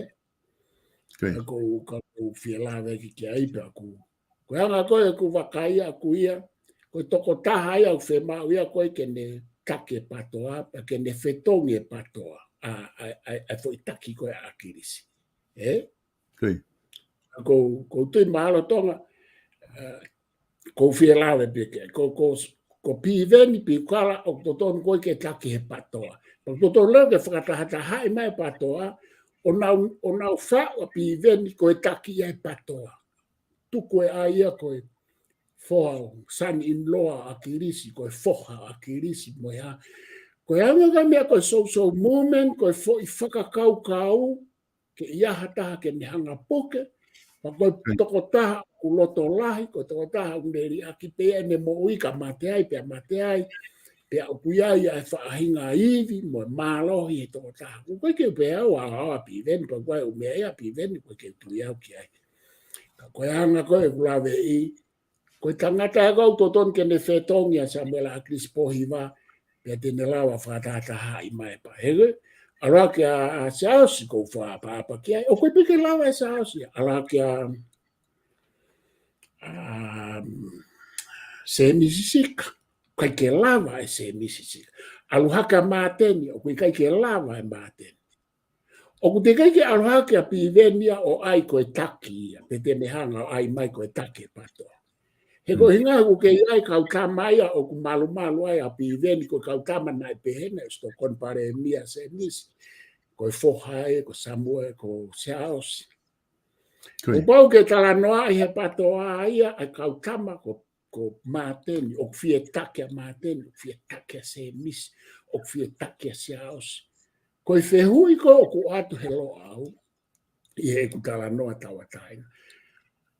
Ko ia. Ka ʻoku, ka ʻoku ou fie lave ki, ki ai pea ʻoku Ko e anga ko ē ʻeku vakai ʻaʻaku ia, ko e tokotaha ia ʻoku fiemaʻu ia ko ē ke ne taki e PATOA, pea ke ne fetongi e PATOA, ʻa, ʻa, ʻa, ʻa e foʻi taki ko ē ʻa ʻAkilisi. Ē? Ko ia. Ko, ʻoku ou tui mahalo Tonga, ē, ʻoku ou fie lave pē ki ai, ko, ko, ko Piveni Piukala ʻoku totonu ko ē ke taki he PATOA. Pea ʻoku totonu leva ke fakatahatahaʻi mai e PATOA, ʻo nau, ʻo nau faʻu ʻa Piveni ko e taki ia e PATOA. Tuku e ʻai ia ko e foha, son-in-law ʻa ʻAkilisi, ko e foha ʻa ʻAkilisi, mo e hā. Ko e anga ko ē meʻa ko e social movement, ko e foʻi fakakaukau, ke ʻi ai ha taha ke ne hanga puke, pea ko e tokotaha ʻoku loto lahi, ko e tokotaha ʻoku ne liʻaki pē ʻene moʻui ka mate ai, pea mate ai, pea ʻoku ʻi ai ʻa e faʻahinga ivi, mo e mālohi he tokotaha. ʻOku ʻikai ke u pehē au ʻa, ʻa Piveni, pea ko e ʻū meʻa ia ʻa Piveni, ʻoku ʻikai ke u tui au ki ai. Ka ko e anga ko ē ʻeku laveʻi, ko e tangata ʻoku totonu ke ne fetongi ʻa Samuela ʻAkilisi Pōhiva, pea te ne lava fakatahatahaʻi mai pea. He ko e, ʻalu hake ʻa, ʻa Siaosi ʻoku ou fakaʻapaʻapa ki ai, ʻoku ʻikai pē ke lava ʻe Siaosi, ʻalu hake ʻa, ʻa, Sēmisi Sika, ʻikai ke lava ʻe Sēmisi Sika. ʻAlu hake ʻa Māteni, ʻoku ʻikai ke lava ʻe Māteni. ʻOku teʻeki ai ke ʻalu hake ʻa Piveni ia ʻo ʻai ko e taki ia, pe te ne hanga ʻo ʻai mai ko e taki e PATOA. He ko e ʻuhinga ʻoku kei ʻi ai e kau tama ia ʻoku malumalu ai ʻa Piveni, ko e kau tama naʻe pehē naʻe ʻosi tokoni palēmia Sēmisi. Ko e foha ē, ko Samuela, ko Siaosi. Ko ia. Kuo pau ke talanoaʻi he PATOA ia ʻa e kau tama ko ko Māteni, ʻoku fie taki ʻa Māteni, ʻoku fie taki ʻa Sēmisi, ʻoku fie taki ʻa Siaosi. Ko e fehuʻi ko ē ʻoku ʻoatu he Loʻau, ʻi heʻeku talanoa tauʻatāina.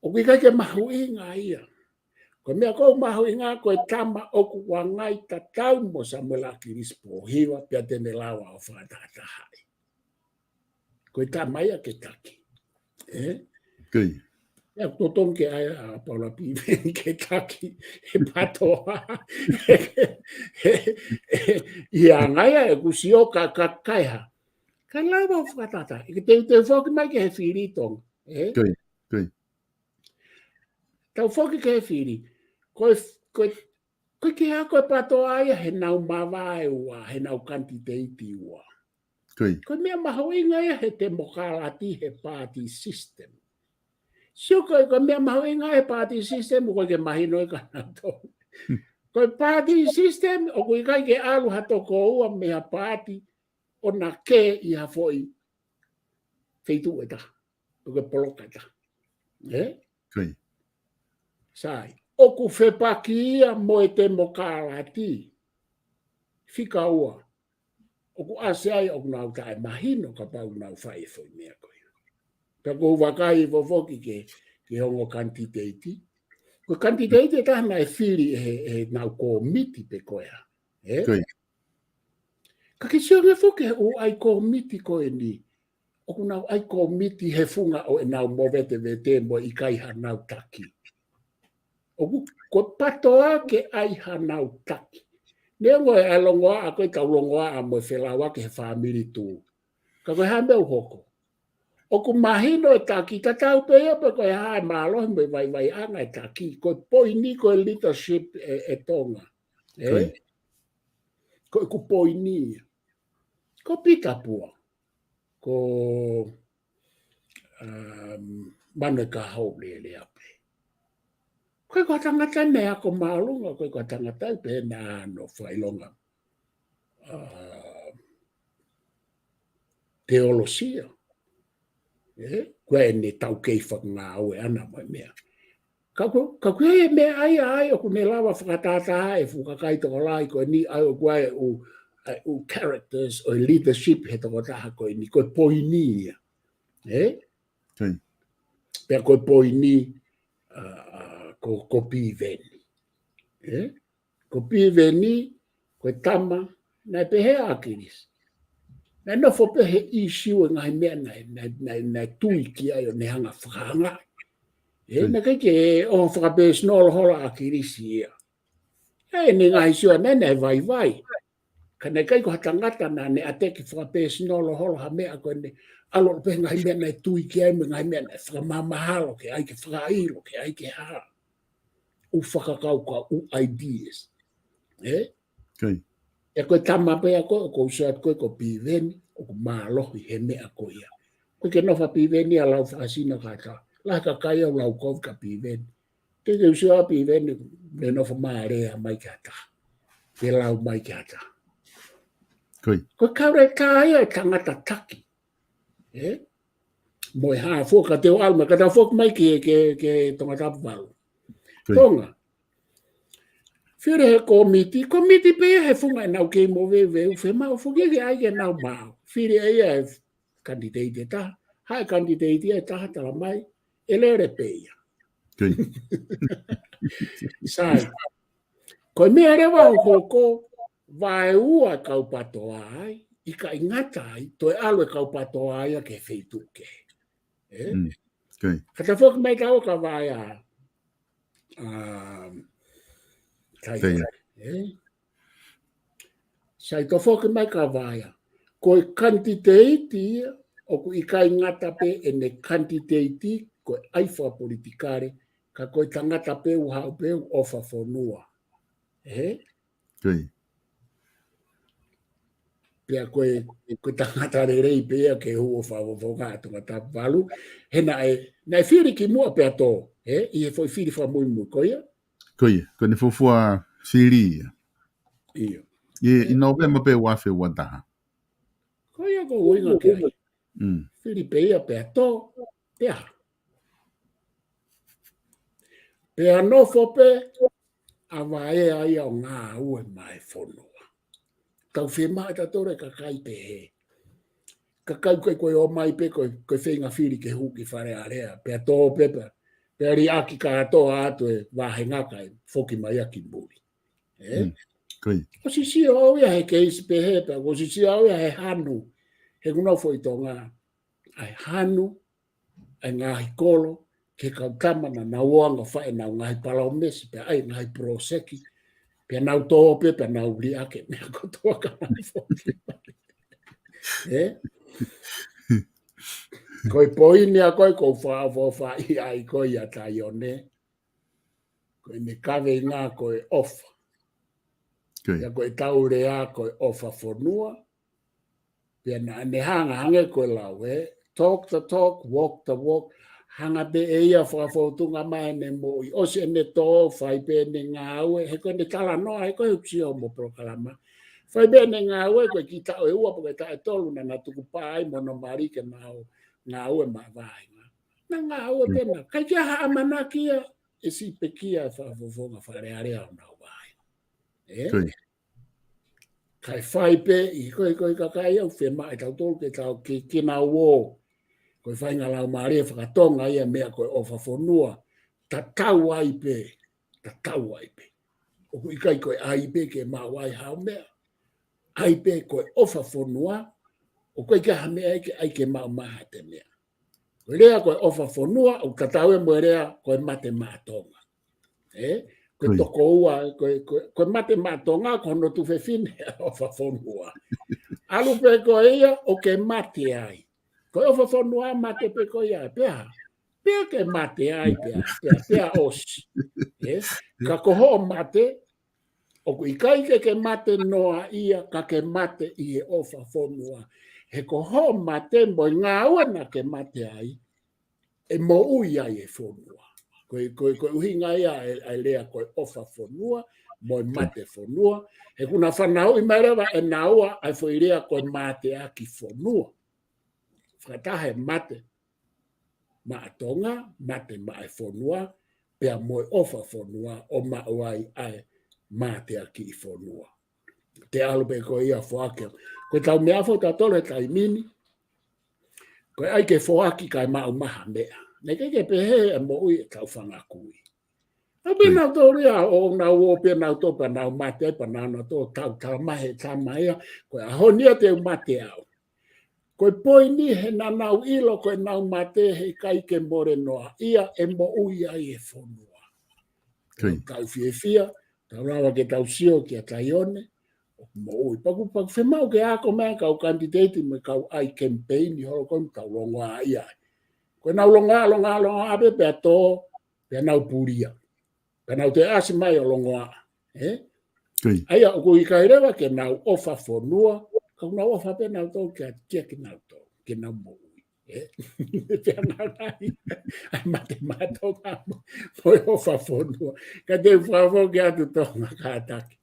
ʻOku ʻikai ke mahuʻinga ia. Ko e meʻa ʻoku mahuʻinga ko e tama ʻoku ʻuangai tatau mo Samuela ʻAkilisi Pōhiva, pea te ne lava ʻo fakatahatahaʻi. Ko e tama ia ke taki. Ē? Ko ia. ʻIa, totonu ke ʻai ʻa Paula Piveni ke taki he PATOA. He, he, he, ʻi he anga ia ʻeku sio ka, ka, ka ʻi ai ha. Ka lava ʻo fakatahataha. ʻIkai te, te foki mai ki he fili Tonga. Ē? Ko ia, ko ia. Tau foki ki he fili. Ko e, ko e, ko e ʻikai ke ako e PATOA ia heʻenau mavae ua, heʻenau kanititeiti ua. Ko ia. Ko e meʻa mahuʻinga ia he temokalati he party system. Sio ko e, ko e meʻa mahuʻinga he party system, ʻoku ʻikai ke mahino ia kia nautolu. Hmm. Ko e party system, ʻoku ʻikai ke ʻalu ha toko ua mei ha party ʻo na kē ʻi ha foʻi feituʻu ʻe taha. Pe ko e poloka ʻe taha. Ē? Ko ia. Sai, ʻoku fepaki ia mo e temokalati. Fika ua. ʻOku ʻasi ai ʻoku nau taʻemahino kapau ʻoku nau fai e foʻi meʻa ko ia. Pea ʻoku ou vakai foki ki he, ki he ongo kanititeiti. Ko e kanititeiti ʻe taha naʻe fili ʻe he, ʻe he nau kōmiti pe ko e hā. Ē? Ka ke sio ange foki he ʻū ʻai kōmiti ko eni. ʻOku nau ʻai kōmiti he funga ʻo ʻenau movetevete mo e ʻikai hanau taki. ʻOku ko e PATOA ke ʻai hanau taki. Neongo e ʻai longoaʻa ko e tau longoaʻa mo e felauʻaki he fāmili tuʻu. Ka ko e hā e meʻa ʻoku hoko. ʻOku mahino e taki tatau pē ia pe ko e hā e mālohi mo e vaivaiʻanga e taki. Ko e poini ko e leadership ʻe, ʻe Tonga. Ē? Ko ʻeku poini ia. Ko Pita Pua. Ko, um, Manuʻa Kahaʻu Leleape. Ko e ko e tangata meʻa ko māʻolunga, ko e ko e tangata ʻi pē naʻa nau fakaʻilonga. Uh, teolosia. Ē? Ko ʻene taukei fakangāue ʻana mo e meʻa. Ka ko, ka ko e meʻa ʻa ia ʻoku ne lava fakatātā e fuʻu kakai tokolahi ko eni ʻa ia ʻoku ʻai ʻū, ʻai ʻū characters ʻo e leadership he tokotaha ko eni ko e poini ia. Ē? Pea ko e poini, uh, ko, ko Piveni. Ē? Ko Piveni, ko e tama, naʻe pehē ʻa ʻAkilisi. Naʻe nofo pē he ʻīsiu e ngaahi meʻa naʻe, naʻe, naʻe, naʻe tui ki ai ʻo ne hanga fakahanga. Ē, naʻe ʻikai ke ʻo fakapēsino hola ʻa ʻAkilisi ia. Ē, ne ngaahi sio naʻe, naʻe vaivai. Ka naʻe ʻikai ko ha tangata naʻa ne ʻateki fakapēsino hola ha meʻa ko ʻene ʻalu pē ngaahi meʻa naʻe tui ki ai mo e ngaahi meʻa naʻe fakamāmahalo ke ʻai ke fakaʻilo, ke ʻai ke hā. ʻU fakakaukau, ʻu ideas. Ē? Ē ko e tama pē ʻa ko, ko usa ko, ko Piveni, ʻoku mālohi he meʻa ko ia. Ko ke nofo Piveni ʻa lau fakasino kata. Lahi kakai ʻoku lau ko ka Piveni. Ke ke usa Piveni, ne nofo mālea mai kata. Ke lau mai kata. Ko e kaure ka ia e tangata taki. Ē? Mo e hā foki ka te u ʻalu mai, ka tau foki mai ke, ke, ke Tongatapu valu. Tonga. Fili he kōmiti, kōmiti pē he funga ʻenau kei moveuveu, fe mau foki ke ʻai ke nau mau. Fili ʻe ia e kanititeiti ʻe taha, haʻu e kanititeiti ʻe taha tala mai, ʻe lele pē ia. Sai. Ko e meʻa leva ʻoku hoko, vaeua kau PATOA ai, ʻikai ngata ai, toe ʻalu e kau PATOA ia ke feituʻu kehe. Ē? Ka ta foki mai tau ka vaea. Um, sai, ē? Sai ta foki mai ka vaea. Ko e kanititeiti ia, ʻoku ʻikai ngata pē ʻene kanititeiti, ko e ʻai fakapolitikale, ka ko e tangata pē ʻoku haʻu pē ʻoku ʻofa fonua. Ē? Pea ko e, ko e tangata lelei pē ia ke hū ʻo fakafofonga ʻa Tongatapu valu. He naʻe, naʻe fili ki muʻa pea tō, ē? ʻI he foʻi fili fakamuimui, ko ia? Ko ia, ko ʻene fuofua fili ia. ʻIo. ʻI, ʻi Nōvema pē ua afe ua taha. Ko ia ko e ʻuhinga ke ai. Fili pē ia pea tō, pea. Pea nofo pē, ʻa vaea ia ʻo ngāue maʻa e fonua. Tau fiemaʻu ʻe tautolu e kakai pehē. Kakai ko e ko e ō mai pē ko e, ko e feinga fili ke hū ki Fale Alea. Pea tō pē pea. Pea liʻaki kātoa atu e vāhenga kae foki mai ʻaki muli. Ē? ʻOsi sio au ia he keisi pehē pea, ʻosi sio au ia he hanu. He kuo nau foʻi Tonga. ʻAi hanu, ʻai ngaahi kolo, ke kau tama naʻa nau ō ange ʻo fai ʻenau ngaahi palōmesi, pea ʻai ngaahi poloseki, pea nau tō pē, pea nau liʻaki e meʻa kotoa ka nau foki. Ē? Ko e poini ʻa ko e ko fa, fo, fa, ʻi ai ko ia Taione. Ko ʻene kaveinga ko e ʻofa. Ia ko e tau lea ko e ʻofa fonua. Pea naʻa ne hanga hangē ko e lau ē, talk the talk, walk the walk, hanga pē ʻe ia fakafōtunga mai ʻene moʻui, ʻosi ʻene tō, fai pē ʻene ngāue, he ko ʻene talanoa, he ko e hupsio mo polokalama. Fai pē ʻene ngāue, ko e kiʻi taʻu ʻe ua, pe ko e taʻu ʻe tolu, naʻa na tuku pā ai mo hono mali ke nau ngāue maʻa e vāhenga. Na ngāue pē na, ʻikai ke ʻi ai ha ʻamanaki ia, ʻe siʻi pekia e fakafofonga Fale Alea ʻo nau vahevahe. Ē? Kae fai pē ʻi he ko e, ko e kakai ʻoku fiemaʻu ʻe tautolu ke tau ke, ke nau ō. Ko e faʻahinga laumālie fakatonga ia meʻa ko e ʻofa fonua. Tatau ai pē, tatau ai pē. ʻOku ʻikai ko e ʻai pē ke maʻu ai hao meʻa. ʻAi pē ko e ʻofa fonua, ʻoku ʻikai ke ha meʻa ʻe ke ʻai ke maʻu mai ha te meʻa. Ko e lea ko e ʻofa fonua, ʻoku tatau ia mo e lea ko e mate maʻa Tonga. Ē? Ko e tokoua, ko e, ko e, ko e mate maʻa Tonga, ko hono tuofefine ʻofa fonua. ʻAlu pē ko ia, ʻoku ke mate ai. Ko e ʻofa fonua mate pē ko ia, pea. Pea ke mate ai, pea, pea, pea ʻosi. Ē? Ka ko hoʻo mate, ʻoku ʻikai ke ke mate noa ia ka ke mate ʻi he ʻofa fonua. He ko hoʻo mate mo e ngāue naʻa ke mate ai, ʻe moʻui ai e fonua. Ko e, ko e, ko e ʻuhinga ia e, e lea ko e ʻofa fonua, mo e mate fonua. He ʻoku na fanauʻi mai leva ʻe naua ʻa e foʻi lea ko e mateaki fonua. Fakataha e mate maʻa Tonga, mate maʻa e fonua, pea mo e ʻofa fonua ʻo maʻu ai ʻa e mateaki fonua. Te ʻalu pē ko ia foaki. Ko e tau meʻa foʻi tautolu he taimi ni, ko e ʻai ke foaki kae maʻu mai ha meʻa. Naʻe ʻikai ke pehē e moʻui ʻetau fanga kui. ʻA pē nautolu ia ʻo nau ō pē nautolu pea nau mate ai pea nau nautolu tau tala mai he tama ia, ko e ʻaho ni ia te u mate au. Ko e poini he naʻa nau ʻilo ko e nau mate he ʻikai ke mole noa ia ʻe moʻui ai e fonua. Kei. Tau fiefia, tau lava ke tau sio kia Taione, ʻoku moʻui. Paku, paku fiemaʻu ke ako mai kau kanititeiti mo e kau ʻai kemipeini holo ko eni tau longoaʻa ia. Ko e nau longoaʻa, longoaʻa, longoaʻa pē pea tō, pea nau pulia. Pea nau toe ʻasi mai ʻo longoaʻa. Ē? Kei. ʻA ia ʻoku ʻikai leva ke nau ʻofa fonua, ka ʻoku nau ʻofa pē nautolu kia, kia kinautolu, ke nau moʻui. Ē? Pea nau nai, ʻa e mate maʻa Tonga mo, mo e ʻofa fonua. Ka te u fakafoki atu Tonga kātaki.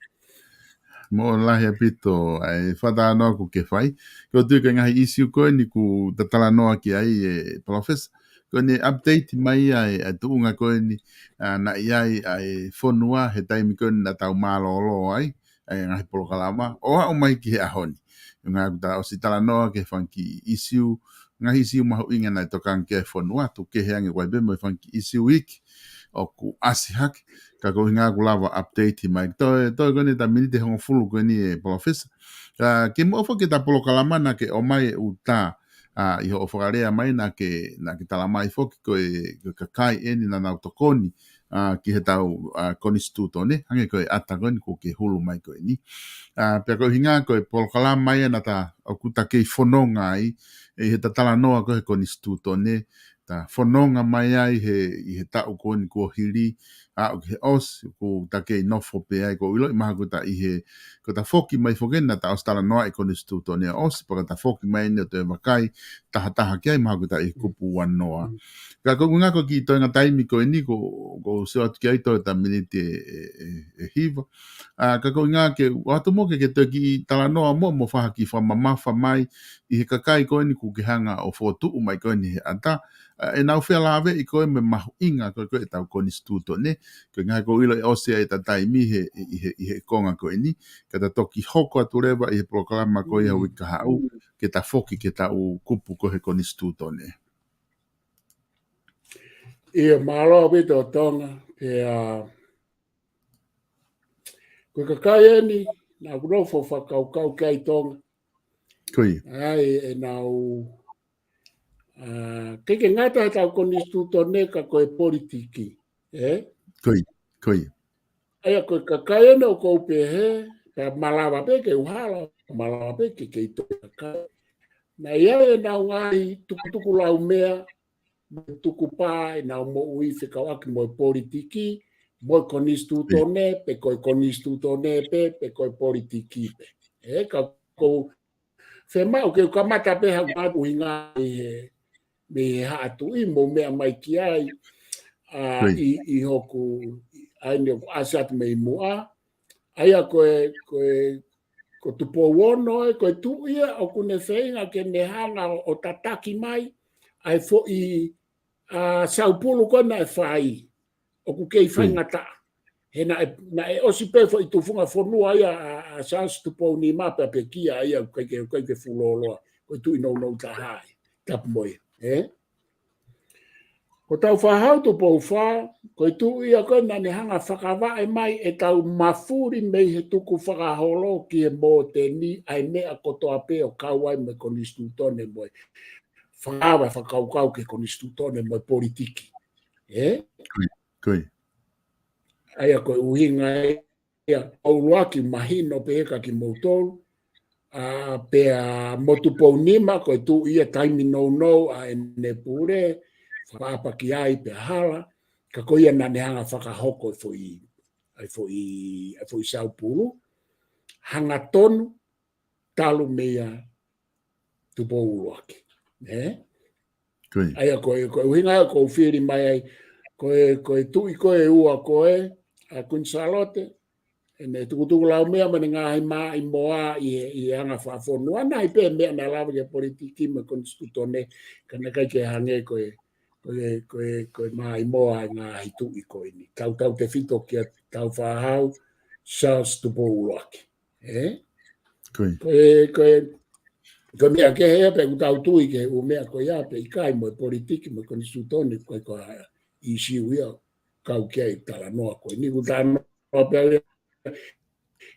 Mālō lahi ʻaupito ʻa e fakatalanoa kuo ke fai. Ko e tui ko e ngaahi ʻīsiu ko eni kuo ta talanoa ki ai ē Palōfesa. Ko eni update mai ʻa e, ʻa e tuʻunga ko eni, ʻa, naʻe ʻi ai ʻa e fonua he taimi ko eni naʻa tau mālōlō ai, ʻa e ngaahi polokalama, ʻo aʻu mai ki he ʻaho ni. ʻUhinga kuo ta ʻosi talanoa ki he fanga kiʻi ʻīsiu, ngaahi ʻīsiu mahuʻinga naʻe tokanga ki ai e fonua, tuku kehe ange ko e pē mo e fanga kiʻi ʻīsiu iiki ʻoku ʻasi hake, ka ko e ʻuhinga kuo lava update mai. Toe, toe ko eni ʻeta miniti ʻe hongofulu ko eni ē Palōfesa. ʻA, ke mou foki ki heʻeta polokalama naʻa ke ʻomai ʻe ʻuta, ʻa, ʻi hoʻo fakalea mai naʻa ke, naʻa ke tala mai foki ko e, ko e kakai eni naʻa nau tokoni, ʻa, ki heʻetau, ʻa, konisitūtone, hangē ko e ʻata ko eni kuo ke hulu mai ko eni. ʻA, pea ko e ʻuhinga ko e polokalama ia naʻa ta, ʻoku ta kei fononga ai, ʻi heʻeta talanoa ko ē he konisitūtone, ta fononga mai ai he, ʻi he taʻu ko eni kuo hili, ʻa, ʻoku ke ʻosi, ʻoku ta kei nofo pē ai, ʻoku ou ʻiloʻi mahalo ko ʻeta ʻi he, ko ʻeta foki mai foki naʻa ta ʻosi talanoa ʻi he konisitūtone ʻosi, pea ko ʻeta foki mai eni ʻo toe vakai tahataha ki ai mahalo ko ʻeta ʻi he kupu ua noa. Ka ko e ʻuhinga ko e kiʻi toenga taimi ko eni, ko, ʻoku ou sio atu ki ai toe ʻeta miniti ʻe, ʻe, ʻe, ʻe hiva. ʻA, ka ko e ʻuhinga ke, ʻoatu mo ke, ke toe kiʻi talanoa mo, mo fai ha kiʻi fakamamafa mai, ʻi he kakai ko eni kuo ke hanga ʻo fokotuʻu mai ko eni he ʻata, ʻa, ʻenau felāveʻi ko ē mo e mahuʻinga ko ē, ko ē ʻetau konisitūtone, ko e ʻuhinga ʻoku ou ʻilo ʻe ʻosi ai ʻeta taimi he, ʻi he, ʻi he konga ko eni, ka ta toki hoko atu leva ʻi he polokalama ko ia uike kahaʻu, ke ta foki ki heʻetau kupu ko ē he konisitūtone. ʻIo, mālō ʻaupito Tonga, pea, ko e kakai eni, naʻa ku nofo fakakaukau ki ai Tonga. Ko ia. ʻA ia, ʻenau, ʻa, ʻikai ke ngata heʻetau konisitūtone ka ko e politiki, ē? Ko ia, ko ia. ʻA ia ko e kakai eni ʻoku ou pehē, pea malava pē ke u hala, malava pē ke kei toe kakai. Naʻe ʻi ai ʻenau ngaahi tukutuku laumea, mo e tukupā ʻenau moʻui fekauʻaki mo e politiki, mo e konisitūtone, pe ko e konisitūtone pē, pe ko e politiki pē. Ē, ka ʻoku ou fiemaʻu ke u kamata pē ha ʻuhinga ʻi he, mei he Haʻa Tuʻi, mou meʻa mai ki ai, ʻa, ʻi, ʻi hoku, ʻa eni ʻoku ʻasi atu mei muʻa. ʻA ia ko e, ko e, ko Tupou Ono ē, ko e tuʻi ia ʻoku ne feinga ke ne hanga ʻo, ʻo tataki mai ʻa e foʻi, ʻa, saupulu ko ē naʻe fai. ʻoku kei faingataʻa. He naʻe, naʻe ʻosi pē foʻi tufunga fonua ia ʻa, ʻa Charles Tupou Nima pea pekia ia ʻoku ʻikai ke, ʻikai ke fuʻu lōloa. Ko e tuʻi nounou taha ia. Tapu mo ia. Ē? Ko Tāufaʻāhau Tupou Fā, ko e tuʻi ia ko ē naʻa ne hanga fakavaʻe mai ʻetau mafuli mei he tukufakaholo ki he mōteni ʻa e meʻa kotoa pē ʻo kau ai mo e konisitūtone mo e fakaava fakakaukau ki he konisitūtone mo e politiki. Ē? ʻA ia ko e ʻuhinga ia, ʻuluaki mahino pē ʻe kimoutolu, ʻa, pea mo Tupou Nima, ko e tuʻi ia taimi nounou ʻa ʻene pule, fakaʻapa ki ai pea hala, ka ko ia naʻa ne hanga fakahoko e foʻi, e foʻi, e foʻi saupulu, hangatonu, talu meia Tupou ʻUluaki. Ē? ʻA ia ko e, ko e ʻuhinga ia ʻoku ou fili mai ai, ko e, ko e tuʻi ko ē ʻe ua ko ē, ʻa Kuini Sālote, ʻene tukutukulaumea mo ʻene ngaahi maʻimoa ʻi he, ʻi he anga fakafonua, naʻe ʻi ai pē meʻa naʻe lava ki he politiki mo e konisitūtone, ka naʻe ʻikai ke hangē ko e, ko e, ko e, ko e maʻimoa ʻa e ngaahi tuʻi ko eni. Tautautefito kia Tāufaʻāhau, Charles Tupou ʻUluaki. Ē? Ko e, ko e, ko e meʻa kehe ia pē ʻoku tau tui ki he ʻū meʻa ko ia pē ʻikai mo e politiki mo e konisitūtone ko e ko e ʻīsiu ia kau ki ai talanoa ko eni ʻoku talanoa pē ia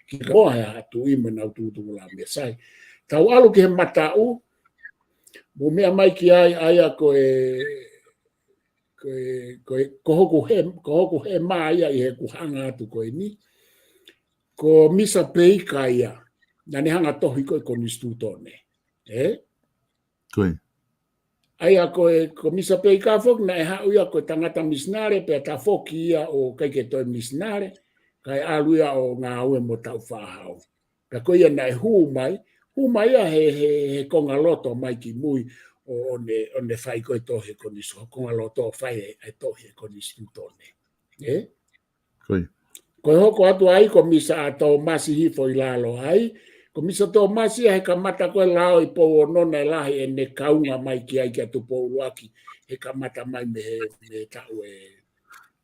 ki he ko e hā tuʻi mo ʻenau tukutukulaumea sai. Tau ʻalu ki he mataʻu, mou meʻa mai ki ai ʻa ia ko e, ko e, ko e, ko hoku he, ko hoku hema ia ʻi heʻeku hanga atu ko eni. Ko Misa Peika ia, naʻa ne hanga tohi ko e konisitūtone. Ē? ʻA ia ko e, ko Misa Peika foki naʻe haʻu ia ko e tangata misinale pea tafoki ia ʻo ʻikai ke toe misinale, kae ʻalu ia ʻo ngāue mo Tāufaʻāhau. Pea ko ia naʻe hū mai, hū mai ia he, he, he konga loto mai ki mui ʻo, ʻo ne, ʻo ne fai ko e tohi e konisitū-, konga loto ʻo fai e, e tohi e konisitūtone. Ē? Ko e hoko atu ai ko Misa Tōmasi hifo ʻi lalo ai. Ko Misa Tōmasi ia he kamata ko e Laoipouono naʻe lahi ʻene kaunga mai ki ai kia Tupou ʻUluaki. He kamata mai mei he, mei he taʻu ʻe,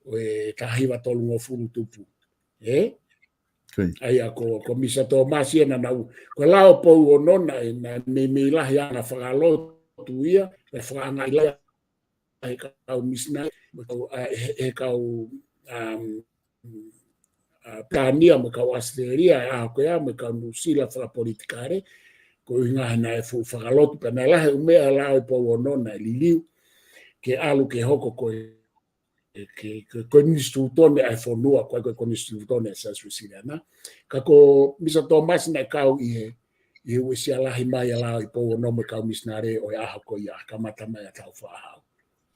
ʻe taha hiva tolungofulu tupu. Ē? ʻA ia ko, ko Misa Tōmasi ia naʻa nau, ko e Laoipouono naʻe, naʻe meimei lahi anga fakalotu ia, ʻe fakaangaʻi lahi he kau misinale, mo e kau, ʻa, he, he kau, um, ʻa, Pilitānia, mo e kau ʻAositelēlia, ʻa ko ia, mo e kau Nuʻusila fakapolitikale, ko e ʻuhinga he naʻe fuʻu fakalotu, pea naʻe lahi e ʻū meʻa Laoipouono naʻe liliu, ke ʻalu ke hoko ko e, ke, ke, konisitūtone ʻa e fonua, ko e, ko e konisitūtone ʻa South Wesleyan. Ka ko Misa Tōmasi naʻe kau ʻi he, ʻi he uesia lahi mai ʻa Laoipouono mo e kau misinale ʻo e ʻaho ko ia, kamata mai ʻa Tāufaʻāhau.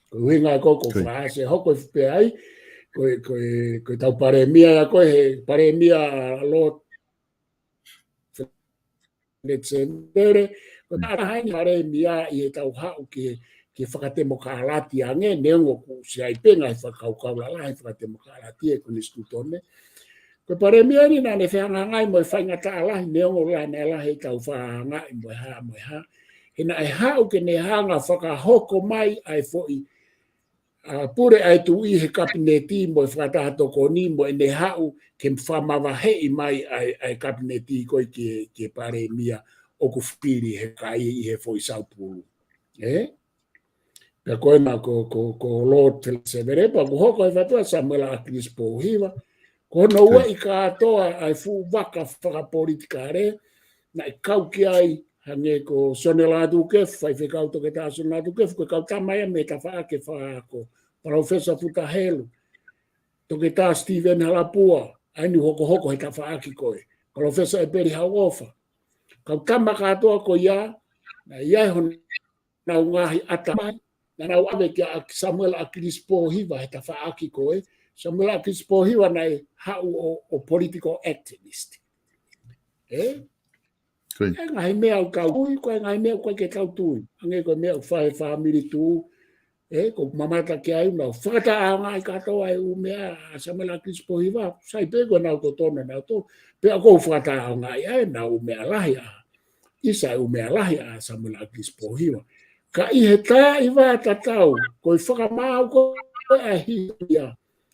Ko e ʻuhinga ko, ko Falaise, hoko pē ai, ko e, ko e, ko e tau palēmia ia ko e, he palēmia ʻa Lord Feleti Sevele, ko e taha eni palēmia ʻi he tau haʻu ki he, ki he fakatemokalati ange, neongo ʻoku ʻi ai pē ngaahi fakakaukau lalahi fakatemokalati e konisitūtone. Ko e palēmia eni naʻa ne fehangahangai mo e faingataʻa lahi, neongo lahi naʻe lahi e tau fakahangahangai mo e hā, mo e hā. He naʻe haʻu ke ne hanga fakahoko mai ʻa e foʻi, ʻa, pule ʻa e tuʻi he kapineti mo e fakataha tokoni mo ʻene haʻu ke fakamavaheʻi mai ʻa e, ʻa e kapineti ko ē ki he, ki he palēmia ʻoku fili he kai ʻi he foʻi saupulu. Ē? Pea ko ena ko, ko, ko Lord Feleti Sevele, pea kuo hoko e fatua Samuela ʻAkilisi Pōhiva, ko hono ueʻi kātoa ʻa e fuʻu vaka fakapolitikale, naʻe kau ki ai, hangē ko Sione Lātūkefu, faifekau Toketā Sione Lātūkefu, ko e kau tama ia mei he tafaʻaki fakaako, Palōfesa Futa Helu, Toketā Steven Halapua, ʻa eni hokohoko he tafaʻaki ko ē, Palōfesa ʻEpeli Hauʻofa. Kau tama kātoa ko ia, naʻe ʻi ai honau ngaahi ʻatamai, naʻa nau ʻave kia ʻAki-, Samuela ʻAkilisi Pōhiva he tafaʻaki ko ē, Samuela ʻAkilisi Pōhiva naʻe haʻu ʻo, ʻo political activist. Ē? Ko e ngaahi meʻa ʻoku tau tui, ko e ngaahi meʻa ʻoku ʻikai ke tau tui. Hangē ko e meʻa ʻoku fai he fāmili tuʻu, ē, ʻoku ou mamata ki ai, nau fakataʻeʻaongaʻi kātoa e ʻū meʻa ʻa Samuela ʻAkilisi Pōhiva, sai pē ko ʻenau totonu ʻenau tō, pea ʻoku ou fakataʻeʻaongaʻi ai ʻenau ʻū meʻa lahi ʻa, ʻisa e ʻū meʻa lahi ʻa Samuela ʻAkilisi Pōhiva. Ka ʻi he taimi tatau, ko e fakamaau ko ē ʻa e hisitolia,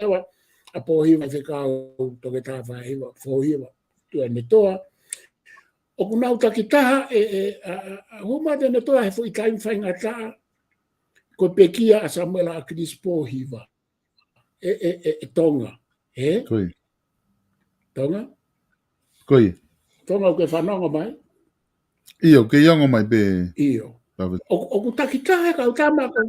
ʻa Pōhiva, fekau Toketā Fāhiva, Fōhiva Tuʻiʻonetoa. ʻOku nau takitaha ʻe, ʻe, ʻa, ʻa, ʻa, hū mai Tuʻiʻonetoa he foʻi taimi faingataʻa, ko e pekia ʻa Samuela ʻAkilisi Pōhiva. ʻE, ʻe, ʻe, ʻe Tonga. ʻE? Ko ia. Tonga? Ko ia. Tonga, ʻoku ke fanongo mai? ʻIo, ke ʻi ai ongo mai pē. ʻIo. Pāveta. ʻOku, ʻoku takitaha e kau tama ko,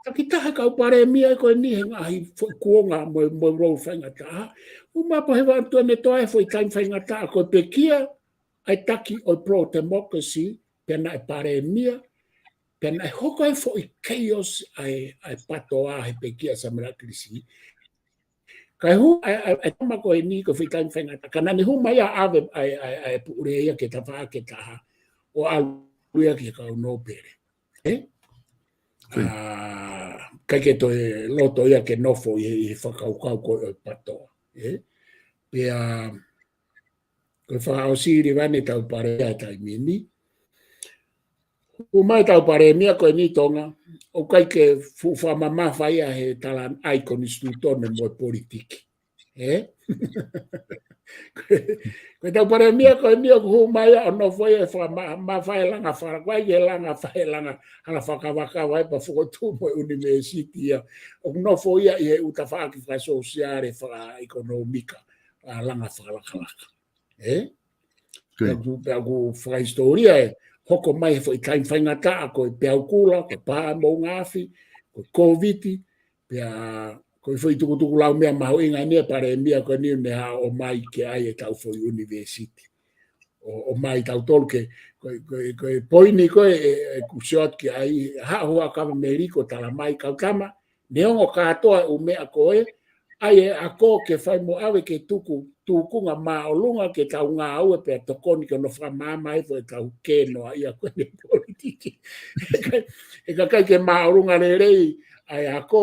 takitaha e kau palēmia ko eni he ngaahi foʻi kuonga mo, mo e role faingataʻa. Hū mai Pōhiva Tuʻiʻonetoa he foʻi taimi faingataʻa ko e pekia ʻa e taki ʻo e pro-democracy, pea naʻe palēmia, pea naʻe hoko e foʻi chaos ʻa e, ʻa e PATOA he pekia ʻa Samuela ʻAkilisi. Kae hū, ʻa e, ʻa e, ʻa e tama ko eni ko e foʻi taimi faingataʻa. Ka naʻa ne hū mai ʻo ʻave ʻa e, ʻa e, ʻa e puʻulē ia ki he tafaʻaki ʻe taha, ʻo ʻalu ia ki he kau nōpele. ʻE? Ko ia. ʻA, ʻikai ke toe loto ia ke nofo ʻi he, ʻi he fakakaukau ko ē ʻo e PATOA. ʻE? Pea, ko e fakaʻosi leva eni ʻetau palēmia he taimi ni. Hū mai ʻetau palēmia ko eni Tonga, ʻoku ʻikai ke fuʻu fakamamafa ia he talaʻi konisitūtone mo e politiki. ʻE? Ko ʻetau palēmia ko eni ʻoku hū mai ia ʻo nofo ia he fakamamafa e langa faka-, ʻoku ʻikai ke langa faka-, langa hala fakavakava ʻe pea fokotuʻu mo e ʻunivēsiti ia. ʻOku nofo ia ʻi he ʻū tafaʻaki fakasōsiale, fakaʻekonōmika, ʻa, langa fakalakalaka. ʻE? Ko ia. Pea ʻoku, pea ʻoku fakahisitōlia ʻe hoko mai he foʻi taimi faingataʻa ko e peau kula, ko e pā moʻunga afi, ko e Kōviti, pea ko e foʻi tukutuku lau meʻa mahuʻinga eni ʻa e palēmia ko eni ʻoku ne haʻu ʻo ʻomai ke ʻai ʻetau foʻi ʻunivēsiti. ʻO, ʻomai tautolu ke, ko e, ko e, ko e poini ko ē, ʻe, ʻe kusiot ki ai, haʻu ʻa Kava Meliko tala mai kau tama, neongo kātoa e ʻū meʻa ko ē, ʻai e ako ke fai mo ʻave ke tuku tūkunga māʻolunga ke tau ngāue pea tokoni ke ono fakamaama ai foʻi tau kē noa ia ko eni politiki. He ka, he ka ʻikai ke māʻolunga lelei ʻa e ako,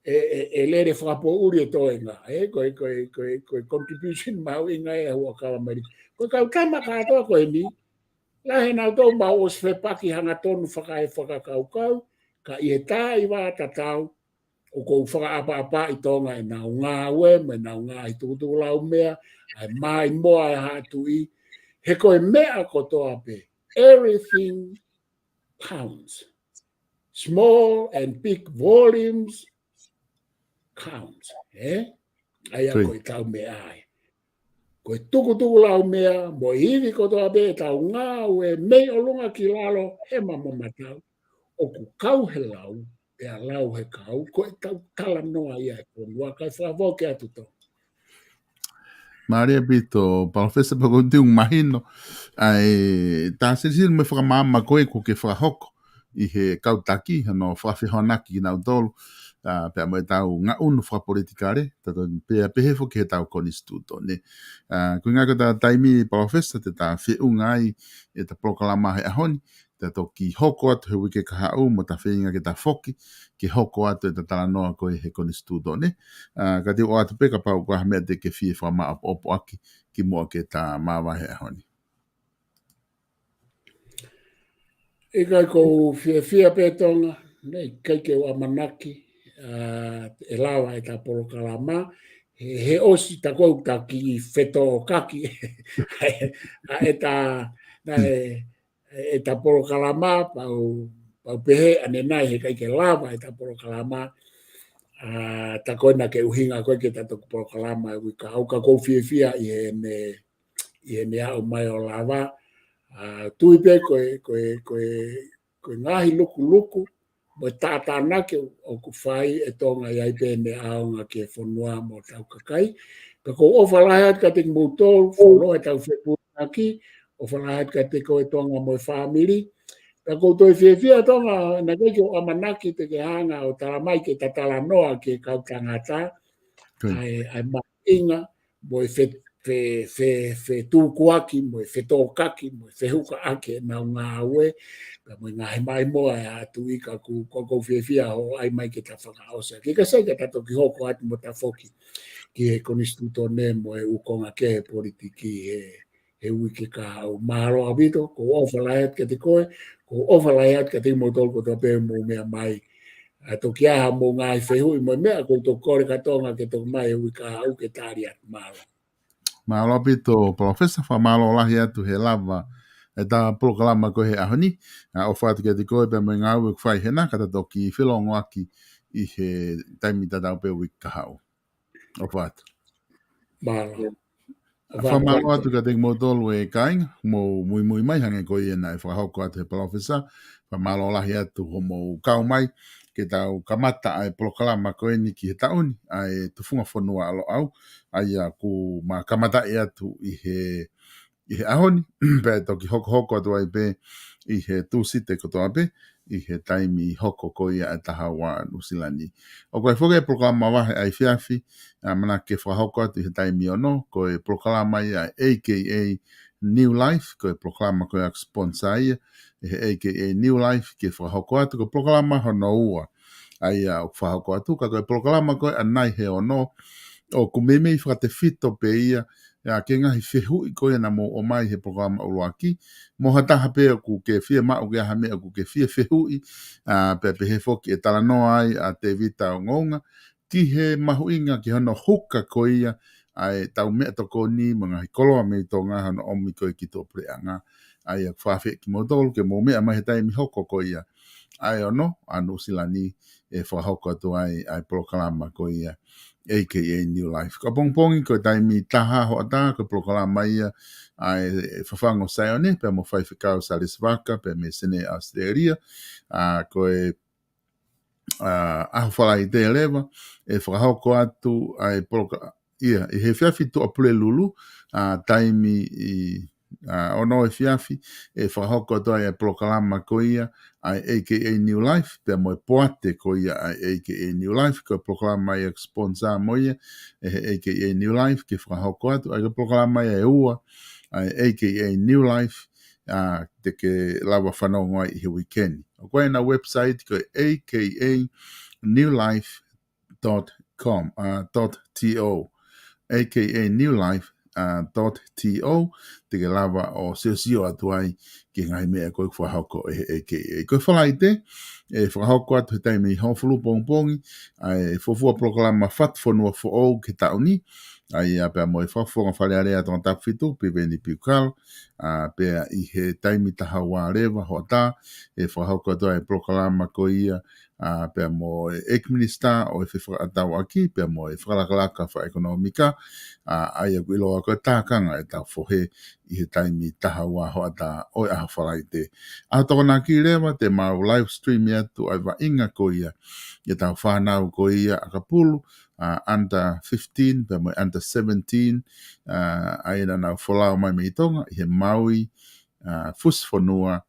ʻe, ʻe, ʻe lele fakapoʻuli e toenga. ʻE, ko e, ko e, ko e, ko e contribution mahuʻinga ʻa e huʻakau Amerika. Ko e kau tama kātoa ko eni, lahi ʻenau tō mau ʻosi fepaki hangatonu fakae fakakaukau, ka ʻi he taimi tatau, ʻoku ou fakaʻapaʻapaʻi Tonga ʻenau ngāue, mo ʻenau ngaahi tukutuku laumea, ʻa e maimoa ʻa e haʻa tuʻi, he ko e meʻa kotoa pē, everything counts. Small and big volumes counts, ē? ʻA ia Tui. Ko e tau meʻa ai. Ko e tukutuku laumea, mo e ivi kotoa pē ʻetau ngāue, mei ʻolunga ki lalo, hema mo matau. ʻOku kau he lau, pea lau he kau, ko e tau talanoa ia e fonua, kae fakafou ke atu tō. Mālie ʻaupito, Palōfesa, pea ʻoku ou tui ʻoku mahino, ʻa e tā silisili mo e fakamaama ko ē ʻoku ke fakahoko ʻi he kau taki, hano fakafehoanaki kinautolu, ʻa, pea mo e tau ngaʻunu fakapolitikale, tato pea pehē foki he tau konisitūtone. ʻA, ko e ngaahi ko e tā taimi, Palōfesa, te ta feʻunga ai, ʻeta polokalama he ʻaho ni, ta toki hoko atu he uike kahaʻu mo ta feinga ke ta foki, ke hoko atu ʻeta talanoa ko ē he konisitūtone. ʻA, ka te u ʻoatu pē kapau ʻoku ʻi ai ha meʻa te ke fie fakamaʻopoʻopo ʻaki, kimuʻa ke ta māvae he ʻaho ni. ʻIkai, ʻoku ou fiefia pē Tonga, naʻe ʻikai ke u ʻamanaki, ʻa, ʻe lava ʻeta polokalama, he, he ʻosi ta kou taki fetōkaki, ʻa ʻeta, naʻe, ʻeta polokalama, pau, pau pehē ʻanenai he ʻikai ke lava ʻeta polokalama, ʻa, ta ko ena ke ʻuhinga ko ē ke ta toki polokalama e uike kahaʻu, ka ʻoku ou fiefia ʻi heʻene, ʻi heʻene aʻu mai ʻo lava, ʻa, tui pē ko e, ko e, ko e, ko e ngaahi lukuluku, mo e tātānaki ʻoku fai ʻe Tonga ʻi ai pē ʻene ʻaonga ki he fonua mo hotau kakai. Pea ʻoku ou ʻofa lahi atu kiate kimoutolu, folofola ʻetau fepulaki, ʻofa lahi atu kiate koe Tonga mo e fāmili. Pea ʻoku ou toe fiefia Tonga, naʻe ʻikai ke u ʻamanaki te ke hanga ʻo talamai ke ta talanoa ki he kau tangata, Tui. ʻa e, ʻa e mahuʻinga, mo e fe, fe, fe, fetukuaki, mo e fetōkaki, mo e fehukaʻaki ʻenau ngāue, pea mo e ngaahi maimoa ʻa e haʻa tuʻi, ka ʻoku, ʻoku ou fiefia hoʻo ʻai mai ke ta fakaʻosi. Ke ka sai ka ta toki hoko atu mo ta foki ki he konisitūtone mo e ʻū konga kehe politiki he, he uike kahaʻu. Mālō ʻaupito, ʻoku ou ʻofa lahi atu kiate koe, ʻoku ou ʻofa lahi atu kiate kimoutolu kotoa pē mou meʻa mai. ʻA, toki ʻi ai haʻamou ngaahi fehuʻi mo e meʻa, ʻoku ou toki kole kia Tonga ke toki mai he uike kahaʻu ke tali atu. Mālō. Mālō ʻaupito, Palōfesa, fakamālō lahi atu he lava ʻeta polokalama ko ē he ʻaho ni. ʻA, ʻofa atu kiate koe pea mo e ngāue ʻoku fai hena, ka ta toki felongoaki ʻi he taimi tatau pē uike kahaʻu. ʻOfa atu. Mālō. ʻA, fakamālō atu kiate kimoutolu e kāinga, mou muimui mai hangē ko ia naʻe fakahoko atu he Palōfesa, fakamālō lahi atu hoʻomou kau mai, ke tau kamata ʻa e polokalama ko eni ki he taʻu ni, ʻa e Tufunga Fonua ʻa Loʻau, ʻa ia ʻoku ma kamataʻi atu ʻi he, ʻi he ʻaho ni, pea toki hokohoko atu ai pē ʻi he Tūsite kotoa pē, ʻi he taimi hoko ko ia ʻa e taha ua Nuʻusila ni. ʻOku ʻi ai foki e polokalama vahe ʻa e efiafi, ʻa, ʻamanaki ke fakahoko atu ʻi he taimi ono, ko e polokalama ia ʻa e A K A New Life, ko e polokalama ko ia ʻoku sponsor ia ʻe he A K A New Life ke fakahoko atu, ko e polokalama hono ua ʻa ia ʻoku fakahoko atu, ka ko e polokalama ko ē ʻanai he ono, ʻoku meimei fakatefito pē ia, ʻa, ki he ngaahi fehuʻi ko ia naʻa mou ʻomai he polokalama ʻuluaki, mo ha taha pē ʻoku ke fiemaʻu ke ʻi ai ha meʻa ʻoku ke fie fehuʻi, ʻa, pea pehē foki ʻe talanoa ai ʻa Tēvita Ongounga, ki he mahuʻinga ki hono huka ko ia ʻa e tau meʻatokoni mo e ngaahi koloa mei Tonga hono ʻomi ko ē ki tuʻapuleʻanga. ʻA ia ʻoku fakaafeʻi kimoutolu ke mou meʻa mai he taimi hoko ko ia ʻa e ono ʻa Nuʻusila ni ʻe fakahoko atu ai ʻa e polokalama ko ia A K A New Life. Ka pongipongi ko e taimi taha hoʻatā ko e polokalama ia ʻa e Fafangu ʻo Saione, pea mo Faifekau Salesi Vaka, pea mei Senē ʻAositelēlia, ʻa, ko e ʻa, ʻaho Falaite leva, ʻe fakahoko atu ʻa e poloka-, ia, ʻi he efiafi Tuʻapulelulu, ʻa, taimi ʻi, ʻa, ono efiafi, ʻe fakahoko atu ai e polokalama ko ia ʻa e A K A New Life, pea mo e poate ko ia ʻa e A K A New Life, ko e polokalama ia ʻoku sponsor mo ia ʻe he A K A New Life ke fakahoko atu, ʻa ia ko e polokalama ia ʻe ua ʻa e A K A New Life, ʻa, te ke lava fanongo ai ʻi he weekend. ʻOku ʻi ai ʻena website ko e A K A New Life dot com, ʻa, dot T O, A K A New Life, ʻa, dot T O, te ke lava ʻo siosio atu ai ki he ngaahi meʻa ko ē ʻoku fakahoko ʻe he A K A. Ko e Falaite, ʻe fakahoko atu he taimi hongofulu pongipongi ʻa e fuofua polokalama Fatu Fonua Foʻou ki he taʻu ni, ʻa ia pea mo e Fakafofonga Fale Alea Tongatapu fitu, Piveni Piukala, ʻa, pea ʻi he taimi taha ua leva hoʻatā, ʻe fakahoko atu ai e polokalama ko ia, ʻa, pea mo e ʻEiki Minisitā ʻo e Fefakatauʻaki, pea mo e Fakalakalaka Fakaʻekonōmika, ʻa, ʻa ia ʻoku ʻiloa ko e tākanga ʻetau fohe ʻi he taimi taha ua hoʻatā ʻo e ʻaho Falaite. ʻAho Tokonaki leva te mau live stream atu ʻa e vaʻinga ko ia ʻetau fānau ko ia ʻakapulu, ʻa, under fifteen, pea mo e under seventeen, ʻa, ʻa ia naʻa nau folau mai mei Tonga, ʻi he Maui, ʻa, Fusi Fonua,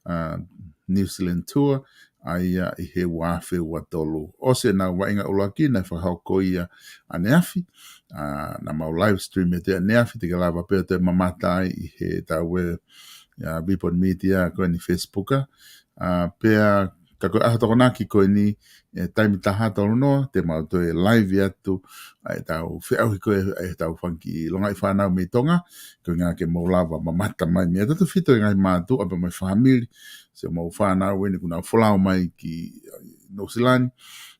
ʻa, New Zealand Tour, ʻa ia ʻi he ua afe ua tolu. ʻOsi ʻenau vaʻinga ʻuluaki naʻe fakahoko ia ʻaneafi, ʻa, naʻa mau live stream ʻi he ʻaneafi, te ke lava pē ʻo toe mamata ai ʻi heʻetau, ʻa, Vipon Media ko eni Facebook, ʻa, pea ka ko e ʻaho Tokonaki ko eni, ʻe taimi taha tolu noa, te mau toe live atu ʻa ʻetau feʻauhi ko ē ʻa ʻetau fanga kiʻi longaʻi fānau mei Tonga, ko e ʻuhinga ke mau lava mamata mai mei ai tautefito e ngaahi mātuʻa pea mo e fāmili, siʻomou fānau eni kuo nau folau mai ki Nuʻu Sila ni,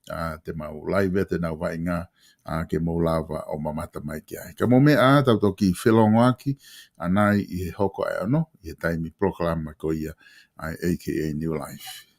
ʻa, te mau live atu ʻenau vaʻinga, ʻa, ke mau lava ʻo mamata mai ki ai. Ka mou meʻa ā, tau toki felongoaki ʻanai ʻi he hoko ʻa e ono, ʻi he taimi polokalama ko ia ʻa e A K A New Life.